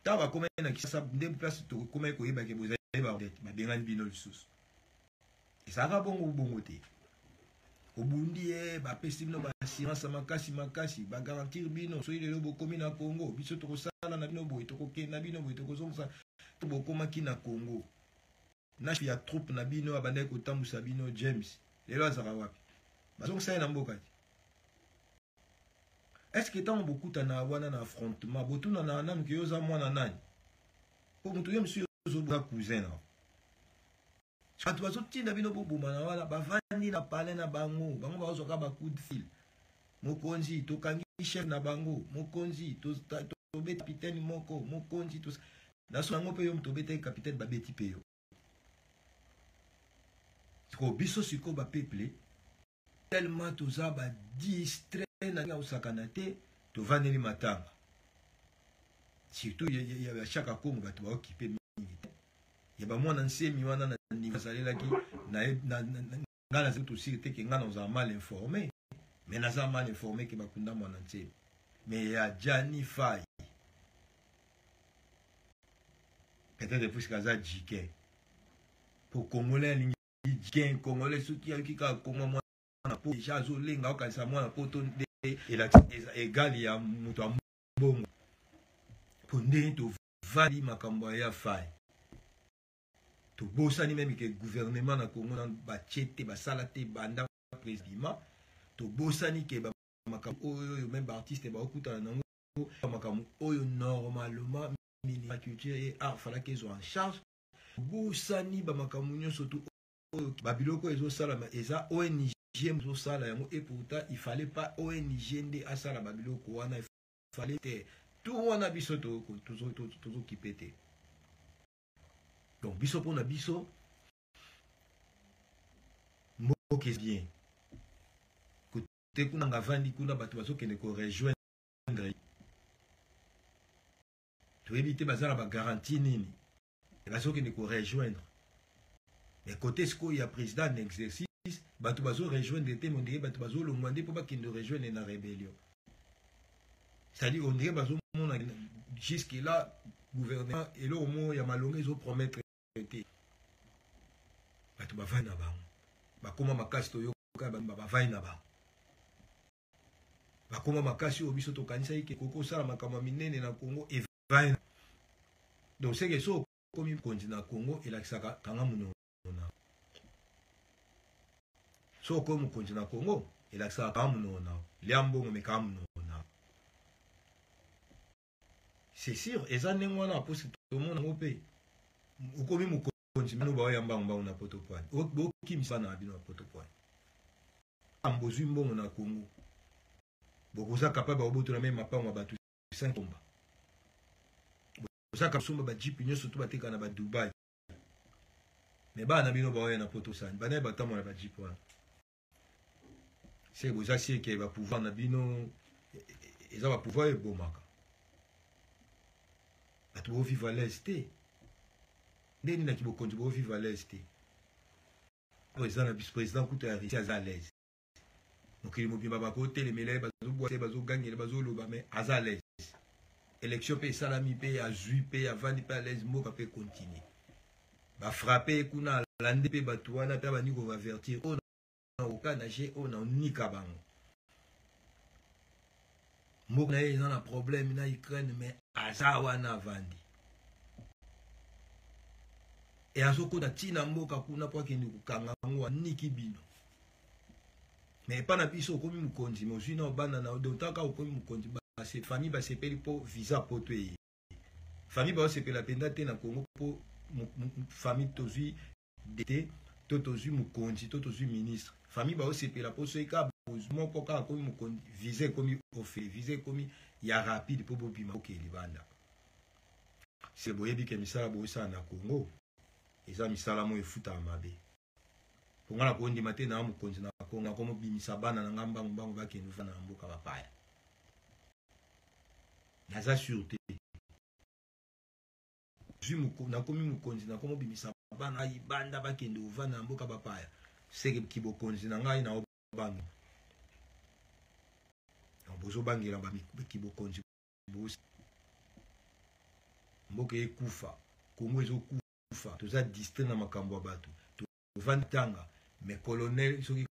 ntango bakomaki na kisasa nde place tokomaki koyeba ke bozali babengani bino lisusu ezalaka bongo bongo te obundi ye bapesi bino baassurance makasi makasi bagarantir bino soki lelo bokomi na congo biso tokosala na bino boye tokokende na bino boye tokozongisa to bokomaki na congo na ya troupe na bino abandaki kotambusa bino james lelo azalaka wapi bazongisa ye na mboka te est-ce que ntango bokutana wana na affrontement botunana nanu ke yo oza mwana nani po moto yo mosusu ozoboza cousin na bato bazotinda bino bobomana wana bavandi na palais na bango bango bazwaka ba coup de fil mokonzi tokangi chef na bango mokonzi tobeti capitaine moko mokonzi na so yango mpe yo moto obetaki capitaine babeti mpe yo sikoyo biso sikoyo bapeuple tellement toza badistrait na ndenge kosakana te tovandeli matanga surtout ya chaka kongo bato baokipe mingi te ya bamwana nsemi wana na niveau azalelaki ngai nazali tosiri te ke ngai nazala mal informé mais naza mal informé ke bakunda mwana nsemi mais ya Gianni Fay peut-être puisque aza jike po congolais alingi jiken congolais soki ayoki kaka kongo mwana po deja azolenga okanisa mwana poto nde elakisi egale ya moto ya mbongo po ndenge tovandi makambo ya Fay tobosani meme ke gouvernement na Congo na batie te basala te banda président tobosani ke makambo oyo oyo meme baartiste baokutana nango makambo oyo normalement ministre ya culture et art falaki ezwa en charge bosani bamakambo nyonso tu oyo babiloko ezosalama eza ONG ezosala yango et pourtant il fallait pas ONG nde asala babiloko wana il fallait te tout wana biso tozokipe te donc biso mpona biso mboka bien kote kuna ngavandi kuna bato bazokende korejoindre toyebi te baza na bagarantie nini bazokende korejoindre mais kote sikoyo ya président en exercice bato bazorejoindre te mondire bato bazolongwa nde mpo bakende rejoindre na rébellion c'est-à-dire ondire bazomona jusque là gouvernement eloko moko ya malonga ezopromettre te bato bavandi na bango bakoma makasi toyoka bavandi na bango bakoma makasi oyo biso tokanisaki ke koki kosala makambo ya minene na Congo evandi donc seke so okomi mokonzi na Congo elakisaka kanga monoko na so okomi mokonzi na Congo elakisaka kanga monoko na lia mbongo me kanga monoko na c'est sûr eza ndenge wana mposi tomona yango mpe okomi mokonzi. Mokonzi bino baoya mbangu mbangu na poto pwani. Bokimisa na bino na poto pwani. Bozwi mbongo na Congo. Bokoza capable obotola meme mapango ya bato 5 komba. Boza kasomba ba jeep nyonso to bateka na ba Dubai. Mais bana bino baoya na poto sani. Bana batambola ba jeep wana. Se boza sieke ba pouvoir na bino eza ba pouvoir ebomaka. Bato bo vivre à l'aise te. Ndenge nini na kibokonzi bo vivre à l'aise te. Président na biso président kuta ya Russie aza à l'aise. Mokili mobimba bakotelemela ye, bazobwasa ye, bazogangela, bazoloba, mais aza à l'aise. Élection mpe esalami mpe azwi mpe avandi mpe à l'aise, mboka mpe continue. Bafrappe ye kuna, alandi mpe bato wana mpe abandi koavertir oyo na okanage oyo na onika bango. Mboka na ye eza na problème na Ukraine, mais aza wana avandi. E azokota ntina mboka kuna mpo akende kokanga yango, aniki bino. Mais epa na biso okomi mokonzi, mais ozwi na obanda na donc taka okomi mokonzi, base famille basepeli mpo visa poto eye. Famille baosepela mpenza te na Congo mpo famille tozwi député to tozwi mokonzi to tozwi ministre. Famille baosepela mpo soki kaka moko kaka akomi mokonzi, visa ekomi ofele, visa ekomi ya rapide mpo bobima okee libanda. Se boyebi ke misala bosala na Congo eza misala moko efutaka mabe. Mpo nga nakondima te na mokonzi na Congo nakomobimisa bana na nga mbangu mbangu bakende ofanda na mboka bapaya. Naza sûr te. Nakomi mokonzi nakomobimisa bana libanda bakende ovanda na mboka bapaya. Seke kibokonzi na ngai na obanga. Bozobangela kibokonzi mboka ekufa, Congo ezokufa, toza distrait na makambo ya bato. Tovandi tanga, mais colonel soki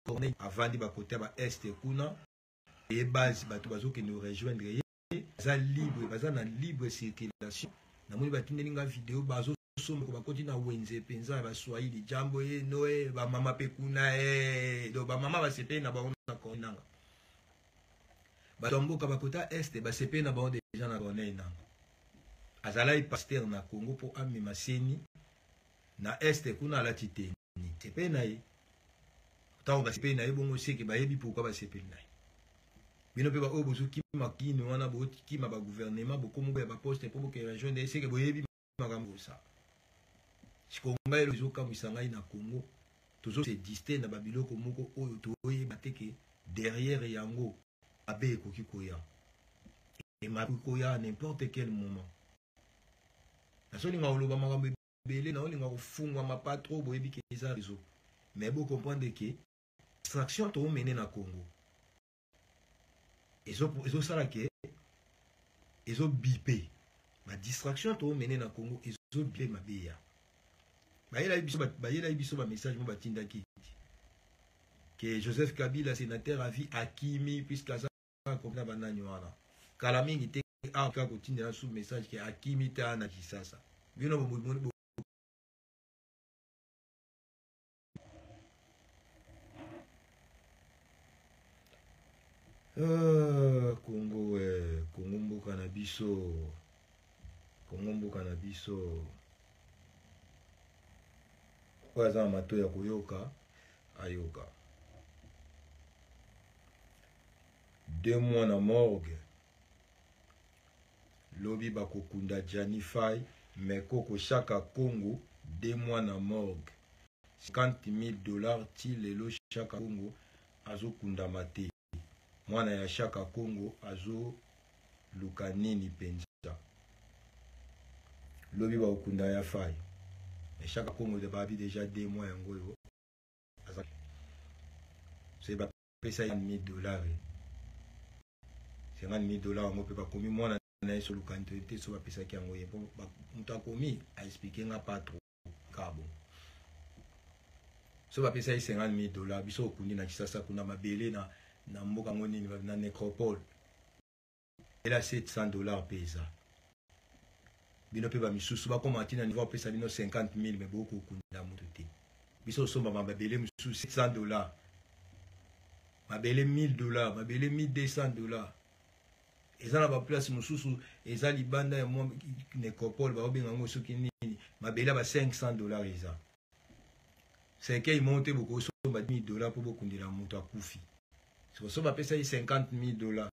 colonel avandi bakote ya ba est kuna ye base bato bazokende rejoindre ye, baza libre, baza na libre circulation. Namoni batindeli nga video bazosomba bakoti na wenze mpenza ya baswahili, jambo ye noe bamama mpe kuna e donc bamama basepeli na bango na Corneille Nanga. Bato ya mboka bakota este basepeli na bango deja na Corneille Nanga. Azalaki pasteur na Congo mpo amema seni na este kuna, alati teni sepeli na ye. Ntango basepeli na ye bongo seke bayebi pourquoi basepeli na ye. Bino mpe baoyo bozokima kini wana, bokima bagouvernement, bokomi boya baposte mpo bokende rejoindre ye, seke boyebi makambo osala. Sikoyo ngai elo ezokamwisa ngai na Congo, tozose distrait na babiloko moko oyo toyeba te ke derrière yango mabe ekoki koya. E mabe koya à n'importe quel moment. Nazolinga koloba makambo ebele, naolinga kofungwama pas trop, boyebi ke eza réseau. Mais bo comprendre ke distraction toomene na Congo ezosala ke ezobipe ba distraction toomene na Congo ezobipe mabe ya bayelaki biso ba message mo batindaki ke Joseph Kabila sénateur à vie akimi puisque aza na banani wana kala mingi te aka kotindela sous message ke akimi te na Kisasa. Bino bomoni Congo, Congo mboka na biso, Congo mboka na biso. Oyo aza na mato ya koyoka ayoka. 2 mois na morgue, lobi bakokunda Gianni Fay, mais koko Shaka Congo 2 mois na morgue, $50 000 ti lelo Shaka Congo azokundama te. Mwana ya Shaka Congo azoluka nini mpenza? Lobi bakokunda ya Fay, mais Shaka Congo babi déjà 2 mois yango oyo aza soki bapesa ye $1 000, $50 000 yango mpe bakomi mwana na ye soluka te. So bapesaki yango ye mpo moto akomi aexpliquer nga pas trop kabo. So bapesa ye $50 000, biso okundi na Kisasa kuna mabele na mboka yango nini na nécropole ela $700 mpe eza bino mpe bamisusu bakóma ntina niveau apesa bino 50 000, me bokokunda moto te. Biso osombama mabele mosusu $700, mabele $1000, mabele $1200. Eza na baplace mosusu eza libanda ya mwa nécropole, baobenga yango soki nini. Mabele ya ba 500 $ eza cercueil moko te. Bokosomba 10 000 $ mpo bokundela moto akufi. So bapesa ye 50 000 $,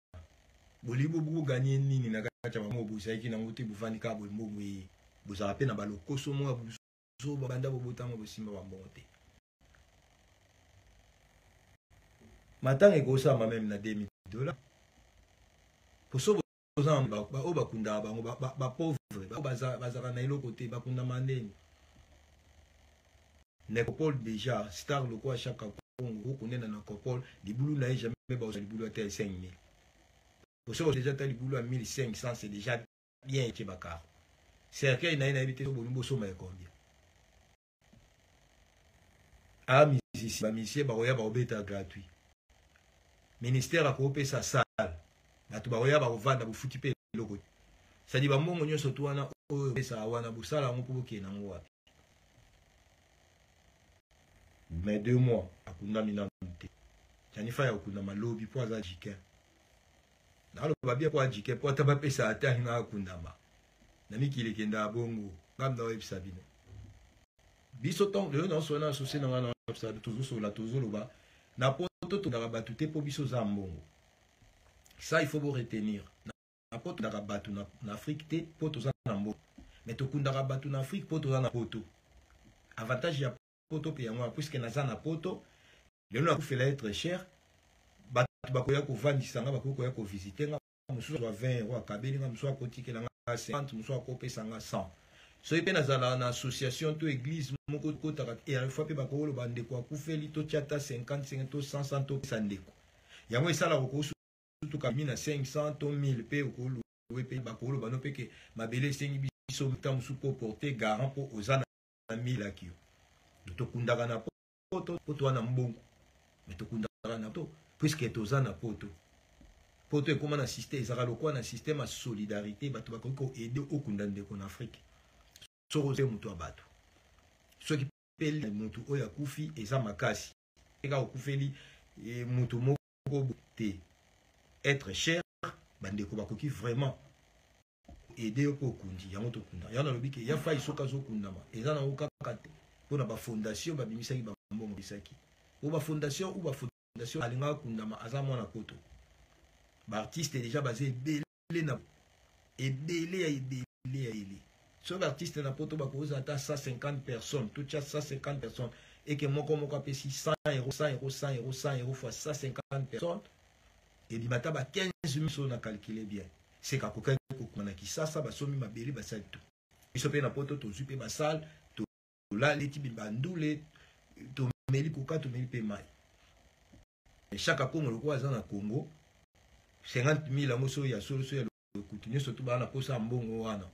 bolingi bogagner nini na kati ya bango? Bozalaki nango te, bovandi kaka boye, mbongo eye. Bozala mpe na balokoso moko ya buzoba. Banda bobotama, bosimba bambongo te. Matanga ekosama même na 2000 $, poso oza oyo bakundaka bango bapauvre, bazalaka na eloko te, bakundama ndeni. Nécropole déjà, star lokola Chaka Congo okonena na nécropole, libulu na ye jamais bazwa libulu ata ya 5000. Poso déjà ata libulu ya 1500, c'est déjà bien. Etie bacarreaux, cercueil na ye, nayebi te bolingi bosomba ya combien. A musicien, bamusicien bakoya, bakobeta gratuit. Ministère akopesa salle, bato bakoya, bakovanda, bofuti mpe eloko te. Sadi bambongo nyonso tu wana oyo opesaka wana, bosala yango mpo bokende yango wapi? Mais 2 mois akundami nanu te. Jani Fai akundama lobi mpo aza jikin. Naloba bien, mpo ajike, mpo ata bapesa ate alinga akundama na mikili ekendaka bongo. Ngam na oyebisa bino, biso ntango lelo naosola na associé na ngai, na tozosola, tozoloba na poto, tondaka bato te mpo biso oza mbongo. Ça, il faut bo retenir. Na poto tondaka bato na Afrique te mpo toza na mbongo, mais tokundaka bato na Afrique mpo toza na poto. Avantage ya poto mpe yango wana, puisque naza na poto lelo, nakufela être cher, bato bakoya kovandisa nga, bakoki koya kovisite nga. Mosusu azwa 20 € akabeli nga, mosusu akotikela nga 50, mosusu akopesa nga 100. Soki mpe nazala na association to église moko, kotaka fois mpe bakoloba: "Ndeko akufeli, totia ata 50 50 to 100 100, topesa ndeko." Yango esalaka okosutuka mi na 500 to 1000 mpe okoluwe mpe bakoloba no mpe ke mabele esengi biso ta mosusu mpo porte garant mpo oza na 1000 aki yo. Tokundaka na poto po toza na mbongo, mais tokundaka na poto puisque toza na poto. Poto ekóma na système, ezalaka lokola na système ya solidarité. Bato bakoki koaider okunda ndeko na Afrique soki oze moto ya bato. Soki mpe motu oyo akufi eza makasi, kaka okufeli motu moko te, être cher, bandeko bakoki vraiment aider yo mpo okundi yango. Tokunda yango, nalobi ke ya Fai soki azokundama, eza nango kaka te mpona bafondation babimisaki bambongo bisaki o bafondation ou bafondation alingaka kundama. Aza mwana poto, baartiste déjà baza ebele na ebele ya ebele ya ebele. Soki baartiste na poto bakozala ata 150 personnes, totya 150 personnes, eke moko moko apesi 100 €, 100 €, 100 €, 100 € fois 150 personnes, ebima ata ba 15 000. So na calcule bien, seka akokaki kokoma na Kisasa, basomi mabele, basali to biso mpe na poto, tozwi mpe basale, tolali ti bandule, tomeli koka, tomeli mpe mai. Chaka Congo lokola aza na Congo, 50 000 yango so ya solo, so ya lokutu, nyonso to baa na posa ya mbongo wana.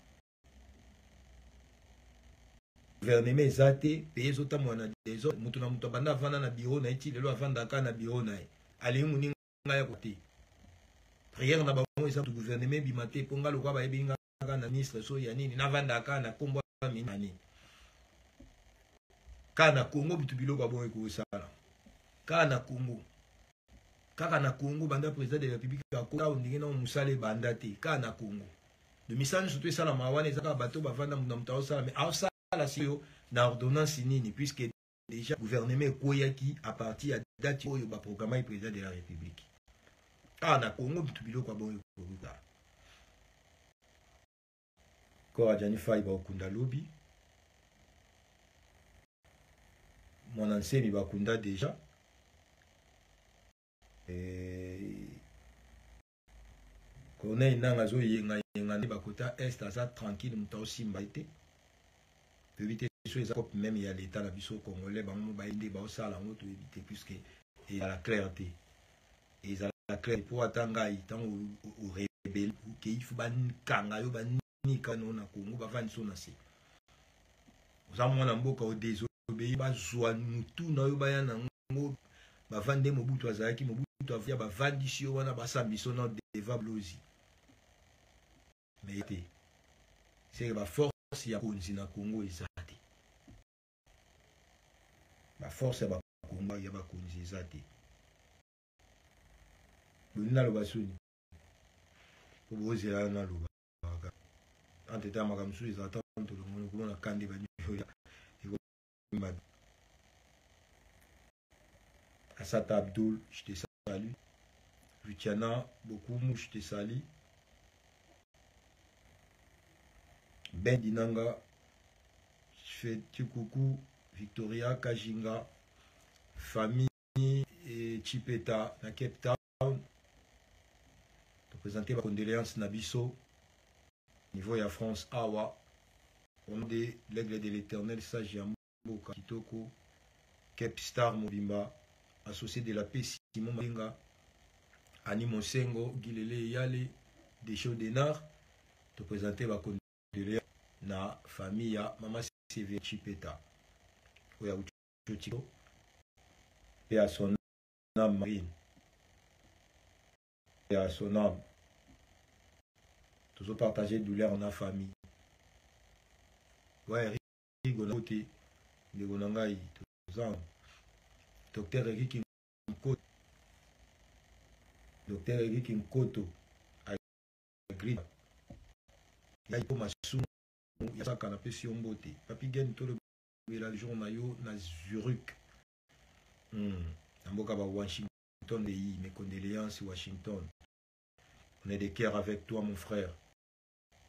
Gouvernement eza te, pays ezotambola na désordre. Moto na moto abanda avanda na bureau na ye ti lelo, avandaka na bureau na ye, alingi moninga ya te. Prière na bango eza gouvernement ebima te, mpo nga lokola bayebi nga na ministre so ya nini, navandaka na nkombo ya nini. Kaka na Congo bitu biloko ya bongo ekosala kaka na Congo, kaka na Congo. Banda président de la République akota, ondenge nango mosala ebanda te. Kaka na Congo de misala nyonso to esalama wana, eza kaka bato bavanda, moto na moto aosala. Mais aosala sikoyo na ordonnance nini, puisque déjà gouvernement ekweyaki à partir ya date oyo baprogramaki président de la République? Kaka na Congo bitu biloko ya bongo ekokuta. Corps ya Jani Fai bakunda lobi. Mwana Nsemi bakunda déjà. Corneille Nanga azoyengayenga nde bakota Est, aza tranquille, moto aosimba ye te. Toyebi te so eza cope même ya l'état na biso congolais, bango baye nde baosala yango, toyebi te, puisque ezala clair te, ezala clair mpo ata ngai ntango orebele okei, fo bakanga yo, banika no na Congo, bavandi so na se. Oza mwana mboka, odésobéir, bazwa mutu na yo, baya nango, bavandi. Mobutu azalaki, Mobutu avia, bavandisi yo wana, basambiso na devant blozi. Mais te, seke baforce ya konzi na Congo eza te, baforce ya bakongo ya bakonzi eza te. Boni naloba soni po bozela naloba entre temps, makambo mosusu ezala. Tolongoli komona kande bani oyo mabe. Asata Abdul, je te salue. Vitiana Bokumu, je te salue. Ben Dinanga, je fais petit coucou. Victoria Kajinga, famille et Chipeta na Cape Town. To présenter ma condoléance na biso niveau ya France awa au nom de l'aigle de l'éternel sage ya mboka kitoko Cape Star Mobimba associé de la paix Simon Malenga Annie Mosengo Gilele Yale Decho Denar to présenter ba condoléances na famille ya mama CV Chipeta oya Chotiko et à son âme marine et à son âme toujours partager douleur na famille ouais Rigo na te ndeko na ngai toza docteur Eric Nkoto docteur Eric Nkoto agri ya ko masumu ya saka na pesi yo mbote papi gen tolobela jour na yo na Zurich na mboka ba Washington pays mes condoléances Washington on est de cœur avec toi mon frère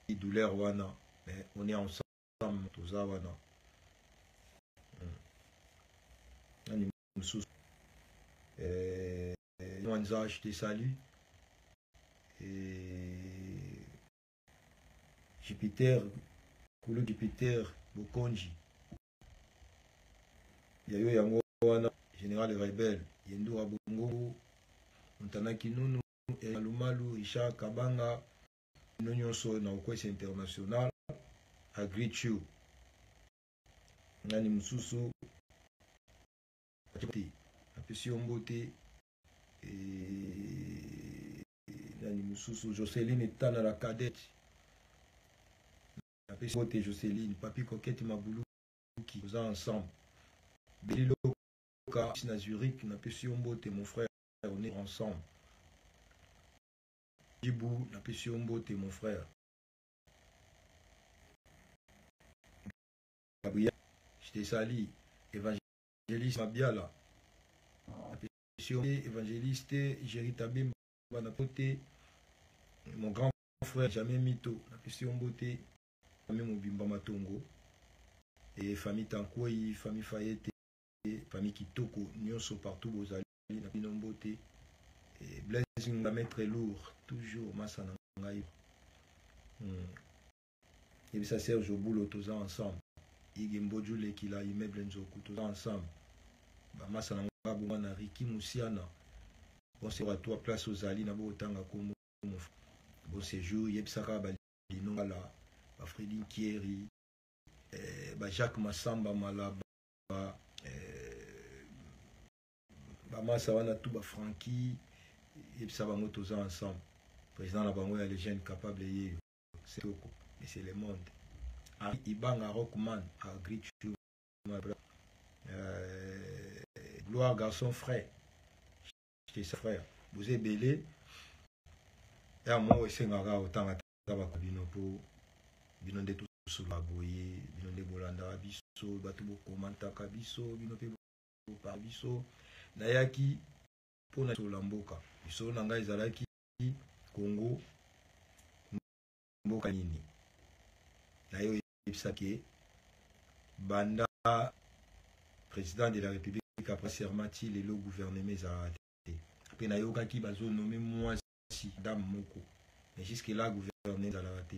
douleur wana mais on est ensemble toza wana nani mosusu Mwanza je te salue et Jupiter Kulu Jupiter Bokonji yayo yango wana Général Rebel Yendura Bongo Montana Kinunu Malumalu Richard Kabanga bino nyonso na Okwesi International I greet you nani mosusu napesi yo mbote nani mosusu Joseline Tana la cadette napesi mbote Joseline Papi Coquette Mabuluki oza ensemble Beliloka na Zurich napesi yo mbote mon frère on est ensemble Djibou napesi yo mbote mon frère Gabriel je te salue Évangéliste Mabiala napesi yo évangéliste Jerry Tabemba na pote mon grand frère Jamais Mito napesi yo mbote famille Mobimba Matongo et famille Tankwei famille Fayete famille Kitoko nyonso partout bozali na bino mbote et Blessing la maître lourd toujours masa na ngai yebisa Serge Obulo toza ensemble Ige Mboju Lekila immeuble Nzoku toza ensemble bamasa na ngai bonga na Ricky Musiana bon séjour à toi place ozali na botanga kombo bon séjour yebisaka balino la ba Freddy Nkieri ba Jacques Massamba Malaba bamasa wana tout ba Francky yebisa bango toza ensemble président na bango ya les jeunes capables yeyo c'est toko mais c'est le monde Ibanga Rockman agree gloire garçon frère j'étais sa frère vous êtes belé ya mo esengaka otanga ta bino po bino nde tosolola boye bino nde bolandaka biso bato bokomantaka biso bino mpe bopa biso nayaki mpona solola mboka lisolo na ngai ezalaki Congo mboka nini nayo oyebisaki banda président de la République après serment ti lelo gouvernement ezalaka te mpe nayokaki bazonome mwasi dame moko mais jusque là gouvernement ezalaka te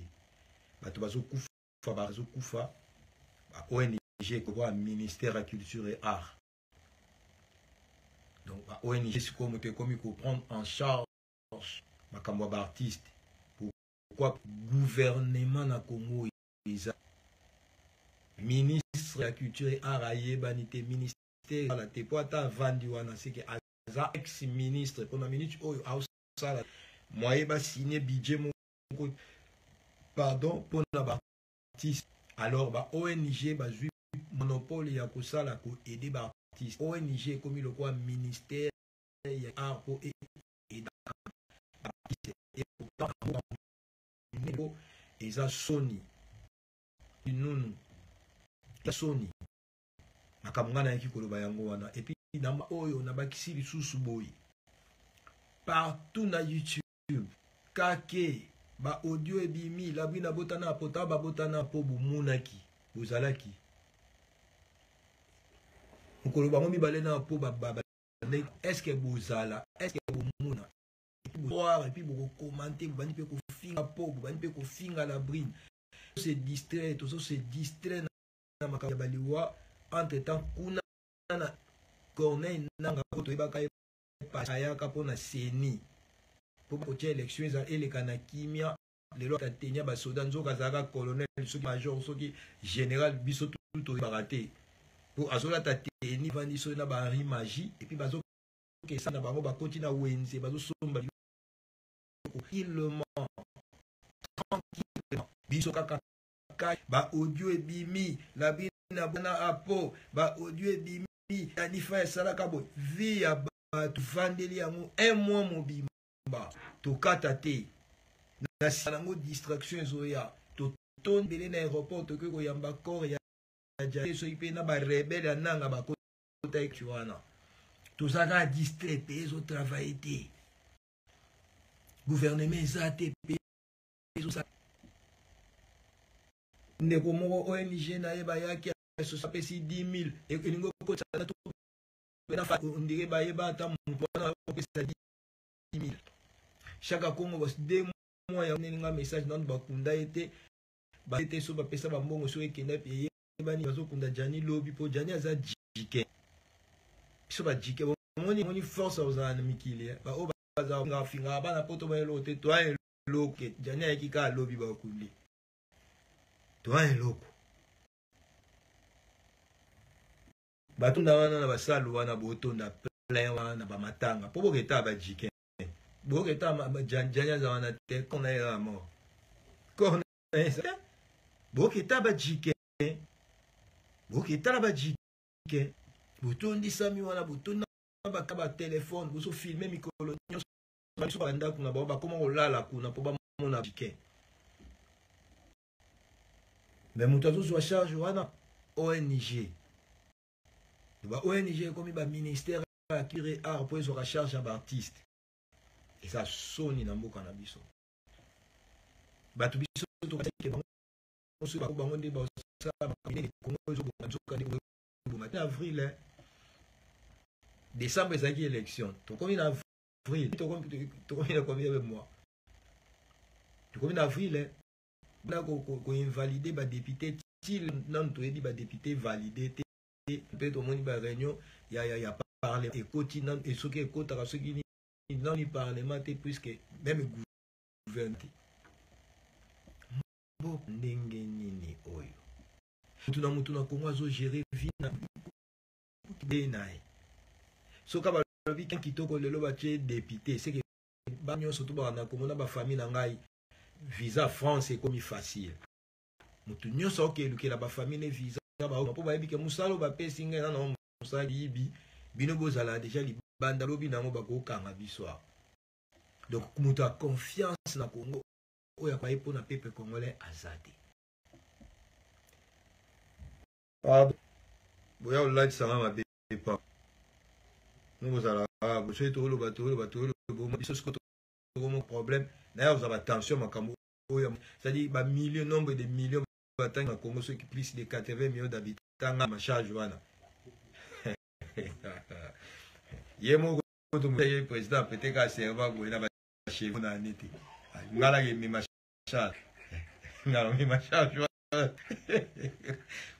bato bazokufa ba ONG ekokoa ministère ya culture et art donc ba ONG sikoyo moto ekomi koprendre en charge makambo ya baartiste pourquoi gouvernement na Congo eza ministre ya culture et art ayebani te ministère ala te po ata avandi wana seke aza ex ministre mpona minute oyo aosala moye basigne budget moko pardon mpona baartiste alors ba ONG bazwi monopole ya kosala koaider baartiste ONG ekomi lokola ministère ya art po baartiste et pourtant eza soni. Nunu ya soni. Makambo ngai nayaki koloba yango wana. Et puis na oyo nabakisi lisusu boye, partout na YouTube kake ba audio ebimi Labrune abotana pota babotana po bomonaki bozalaki mokolo bango mibale na po ba est-ce que bozala, est-ce que bomona boire et puis bokokomante, bobandi mpe kofinga po bobandi mpe kofinga Labrune. Se distraire, tozo se distraire na makambo ya baliwa. Entre temps kuna na Corneille Nanga po toyebaka ye ayaka mpona CENI mpo kotia élection eza eleka na kimia. Lelo atenia basoda, nzoka azalaka colonel, soki major, soki général, biso tu toyebaka te, po azolata teni vandi soki na ba Henri Magie. Et puis bazokesa na bango, bakoti na wenze, bazosomba biloko tranquillement, tranquillement. Biso kaka ba audio ebimi Labrune na apo, ba audio ebimi Danifa esalaka boye. Vie ya bato vandeli yango un mois mobimba, tokata te na nsima nango distraction ezoya. Totondele na aéroport, tokoki koyamba corps ya Jale, soki mpe na barebelles ya Nanga bakota eki wana. Toza kaka distrait, mpe ezotravaille te, gouvernement eza te, mpe ezosala. Ndeko moko ONG na ye bayaki, apesi 10 000, elingi okotisa ondire bayeba ata moto wana opesa 10 000. Chaka Congo bas 2 mois ya nelinga message nanu bakunda ye te, te so bapesa bambongo so ekenda eyebani. Bazokunda Jani lobi mpo Jani aza jike, biso bajike bomoni moni force ozala na mikili baoyo bazala fingaka bana poto bayeloko te. Toa eloko, Jani ayaki kaka lobi, bakundi. Toa eloko, batonda wana na basalu wana, botonda plein wana na bamatanga mpo boketa bajike, boketa Jani aza wana te, kona ye ya mort, kona boketa bajike, boketala bajike, botondisami wana, botonda baka batelefone, bozofilme mikolo nyonso. Biso bandako na bango bakoma kolala kuna mpo bamona jike. Me moto azozwa charge wana ONG, ba ONG ekomi baministère ya culture, art, mpo ezwaka charge ya baartiste. Eza soni na mboka na biso. Bato biso tokatike bango, soki bango nde basala minene, Kongo ezobonga, nzoka nde ebonga te. Avril, décembre ezalaki élection, tokomi na avril, tokomi na combien de mois? Tokomi na avril na koinvalide badéputé ti nanu toyebi badéputé valide te. Mpe tomoni baréunion ya parlement ekoti nanu, soki ekotaka, soki nani parlement te, puisque même gouvernement te. Mboka ndenge nini oyo mutu na mutu na Kongo azogere vie na be na ye? Soki balobi kitoko lelo batie député, seke ba nyonso to baka na Kongo na bafamille na ngai, visa France ekomi facile. Motu nyonso aoke elukela bafamille ne visa mpo bayebi ke mosala oyo bapesi ngai nana mosala yibi. Bino bozala deja libanda, lobi nango bakokanga biso awa. Donc moto ya confiance na Congo oyo akoye mpona peuple congolais aza te. Pardon, boya olatisanga mabe pa no bozala soki toloba toloba toloba biso siko tokomo problème naye kozwa batension. Makambo oyo, c'est-à-dire bamillion, nombre de millions batangi na Congo, soki plus de 80 millions d'habitants, nga macharge wana ye moko ye président apeteka aserva boye na bachevaux na ane te. Nga naki emema charge, nga namema charge, nga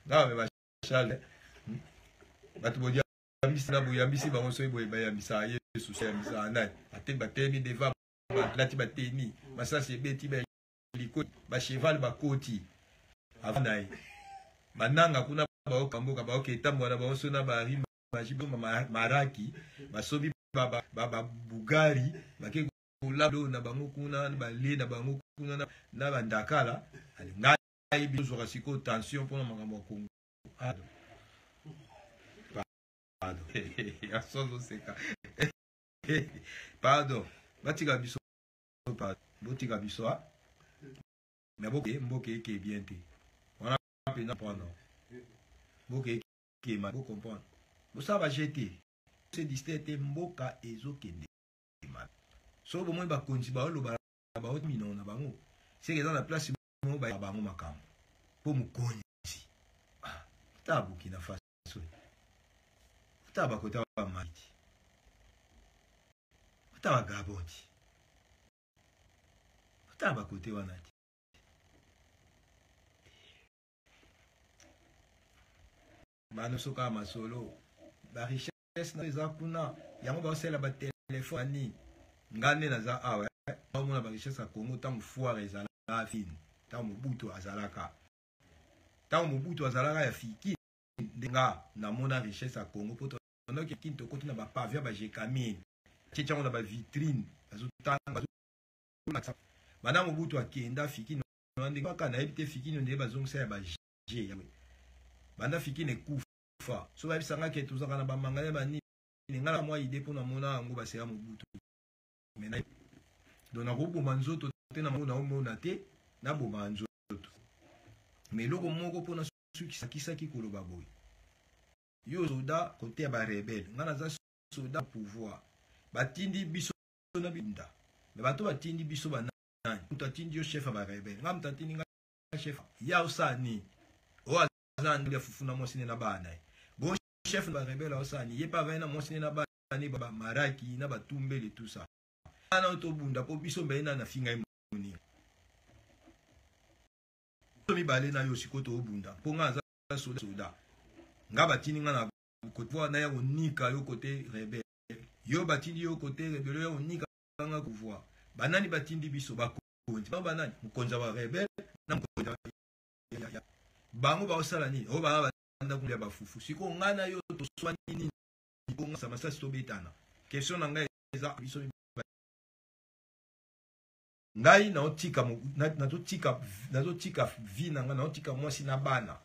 namema charge. Bato boyambisi na boyambisi bango, soki boye bayambisaka Yesu, bayambisaka nani? Ate batelemi devant, balati bateni, masasi ebeti baliko, bacheval bakoti avant na ye. Bananga kuna baoka mboka, baoka etambola na bango so na bari maji maraki, basobi babugari, bake kolala na bango kuna, balie na bango kuna na bandakala. Ngai biso sikoyo tension mpona makambo ya Kongo. Pardon, asozoseka. Pardon, batika biso, botika biso. A me mboka eke bien te wana. mpenza comprendre. Mboka ekema, bo comprendre. Bosala ba jeu te. Se distraire te, mboka ezokende mabe. Soki bomoni bakonzi baoloba na minoko na bango, seke eza na place moko ba bango makambo. Po mokonzi ah, ta Burkina Faso, ta bakota ba Mali, ta ba Gabon ti, ta bakote wana ti. Bano soka masolo ba richesse na eza kuna yango baosala ba telefone nini. Nga nde naza awa baomona ba richesse ya Congo ntango foire ezalaka fine, ntango Mobutu azalaka, ntango Mobutu azalaka ya fiki, nde nga namona richesse ya Congo. Po tonoki kini tokoti na bapave ya bajekamine tietyango na bavitrine, bazotanga bazolakisa. Banda Mobutu akenda, fikini ndenge kaka nayebi te, fikini nde bazongisa ya baje banda fikini ekufa. So bayebisanga ke tozalaka na bamanga ya banini, nga na mwa ide mpo namona yango basela Mobutu. Mais donc nakoboma nzoto te, na naomona te naboma nzoto. Mais eloko moko mpona sukisakisaki koloba boye: yo soda kote ya barebele, nga naza soda pouvoir, batindi biso na binda. Me bato batindi biso banani? Moto atindi yo chef ya barebele, nga moto atindi nga chef ya osala nini? Oyo aza na ya fufu na mwasi ne na bana na ye. Bon, chef na barebele aosala nini? Ye mpe avai na mwasi ne na bana ne, bamaraki na batumbele, tout ça wana. Oyo tobunda mpo biso mbele nani afinga ye moninga? Biso mibale na yo sikoyo toobunda mpo nga aza soda. Soda nga batindi nga na côté na ya konika yo côté rebelle, yo batindi yo côté rebelle ya konika nga pouvoir. Banani batindi biso? Bakonzi bango banani? Mokonzi ya barebele na mokonzi ya bango baosala nini? Oyo baa bandako ya bafufu. Sikoyo ngai na yo toswani nini? Bonga masasi tobetana. Question na ngai eza biso, ngai naotika nazotika vie na ngai, naotika mwasi na bana,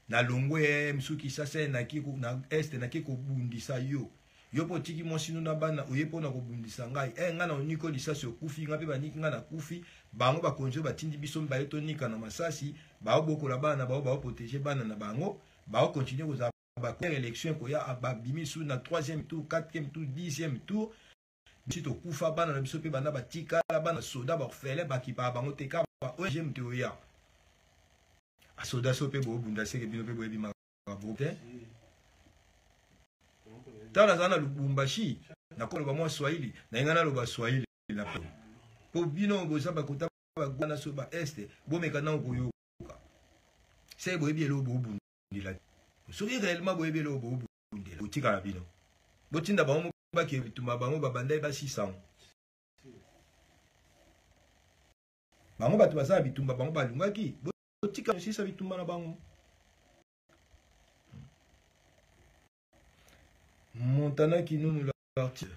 nalongwe mosuki sasa naki na este, naki kobundisa yo. Yo mpo otiki mwasi no na bana, oye mpona kobundisa ngai. E ngai na oniko lisasi, okufi, ngai mpe baniki ngai nakufi. Bango bakonzi oyo batindi biso mibale tonika na masasi, baobokola bana bao, baoprotege bana na bango, baokontinue kozala ba élection ekoya, babimi su na 3e tour, 4e tour, 10e tour. Biso tokufa, bana na biso mpe banda batikala bana soda baorphelin, bakipaka bango te. Kaka ba ONG moto oya asoda so mpe boobunda, seke bino mpe boyebi makambo te. Ntango nazala na Lubumbashi, nakoloba mwa Swahili na ngai, naloba Swahili na po bino boza bakota bagwana so ba este, bomeka ntango koyoka se boyebi eloko boobundela. Soki réellement boyebi eloko boobundela, botikala bino, botinda bango bake bituma bango babandai basisango bango. Bato baza na bitumba, bango balungaki, botika sisa bitumba na bango. Montana Kinunu, l'artiste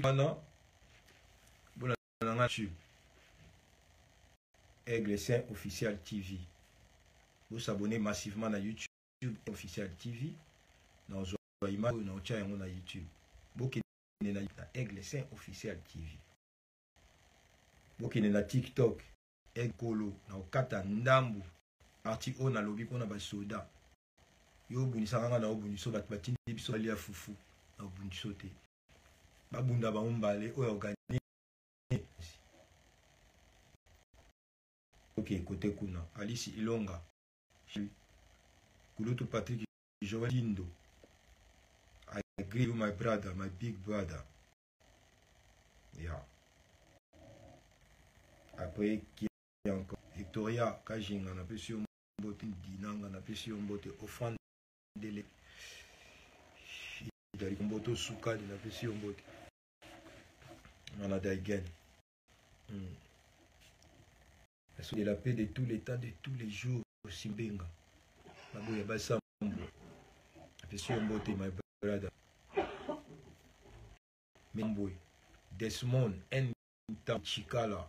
wana, bona nanga YouTube Aigle Saint Official TV, bosabonner massivement na YouTube Official TV. Nazwa image oyo, naotya yango na YouTube. Bokende na Aigle Saint Official TV, bokende na TikTok Ekolo. Na okata ndambu parti oyo nalobi mpona basoda. Yo obunisaka nga na obundiso, bato batindi biso balia fufu na obundiso te. Babunda bango mbale oyo organise. Ok, kote kuna Alice Ilonga, Kulutu Patrick Joel Dindo, I agree you, my brother, my big brother. Yeah, après qui encore? Victoria Kajinga, napesi yo mbote. Dinanga, napesi yo mbote. Offrande idali mbote, osukali, napesi yo mbote. Mana Daigen, De la paix de tous les temps, de tous les jours, Simbenga Baboya Basambo, napesi yo mbote, my brother Mbwe Desmond N Chikala,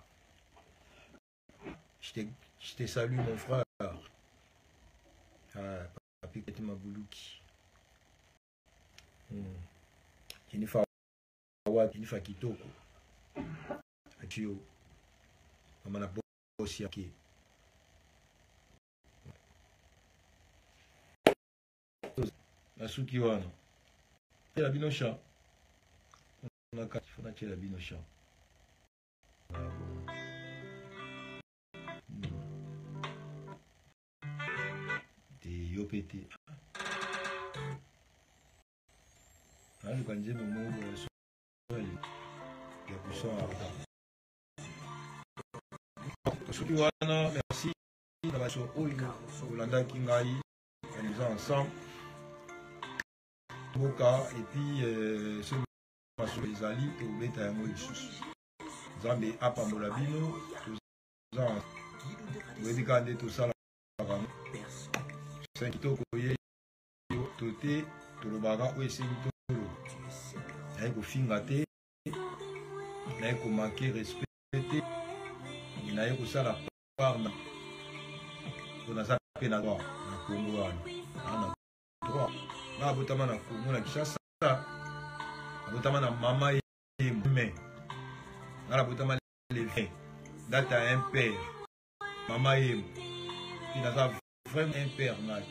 je te salue, mon frère. Ah, Papi Mabuluki, Jennifer Awad, Jennifer Kitoko atio mama na bosi yake. Nasuki wana. Tiela bino chant. Na kati fona tiela bino chant. Te yo pe te. Naluka nzembo moko ya swali ya puissant arda. Soki wana merci na bato oyo olandaki ngai nous ensemble mboka et puis euh, soki masolo ezali tokobeta yango lisusu nzambe apambola bino toza boyebi kaka nde tosalaka saint kitoko ye to te tolobaka oyo esengi toloba naye kofinga te naye komanke respect te naye kosala part na po naza mpe na droit na Congo wana na droit nga abotama na Congo na Kinshasa abotama na mama ye me nga nabotama le 20 date ya un père mama ye mpe naza vraiment un père ngai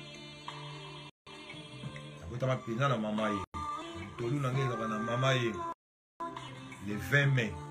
nabotama mpenza na mama ye tolu na ngai ezalaka na mama ye le 20 mai.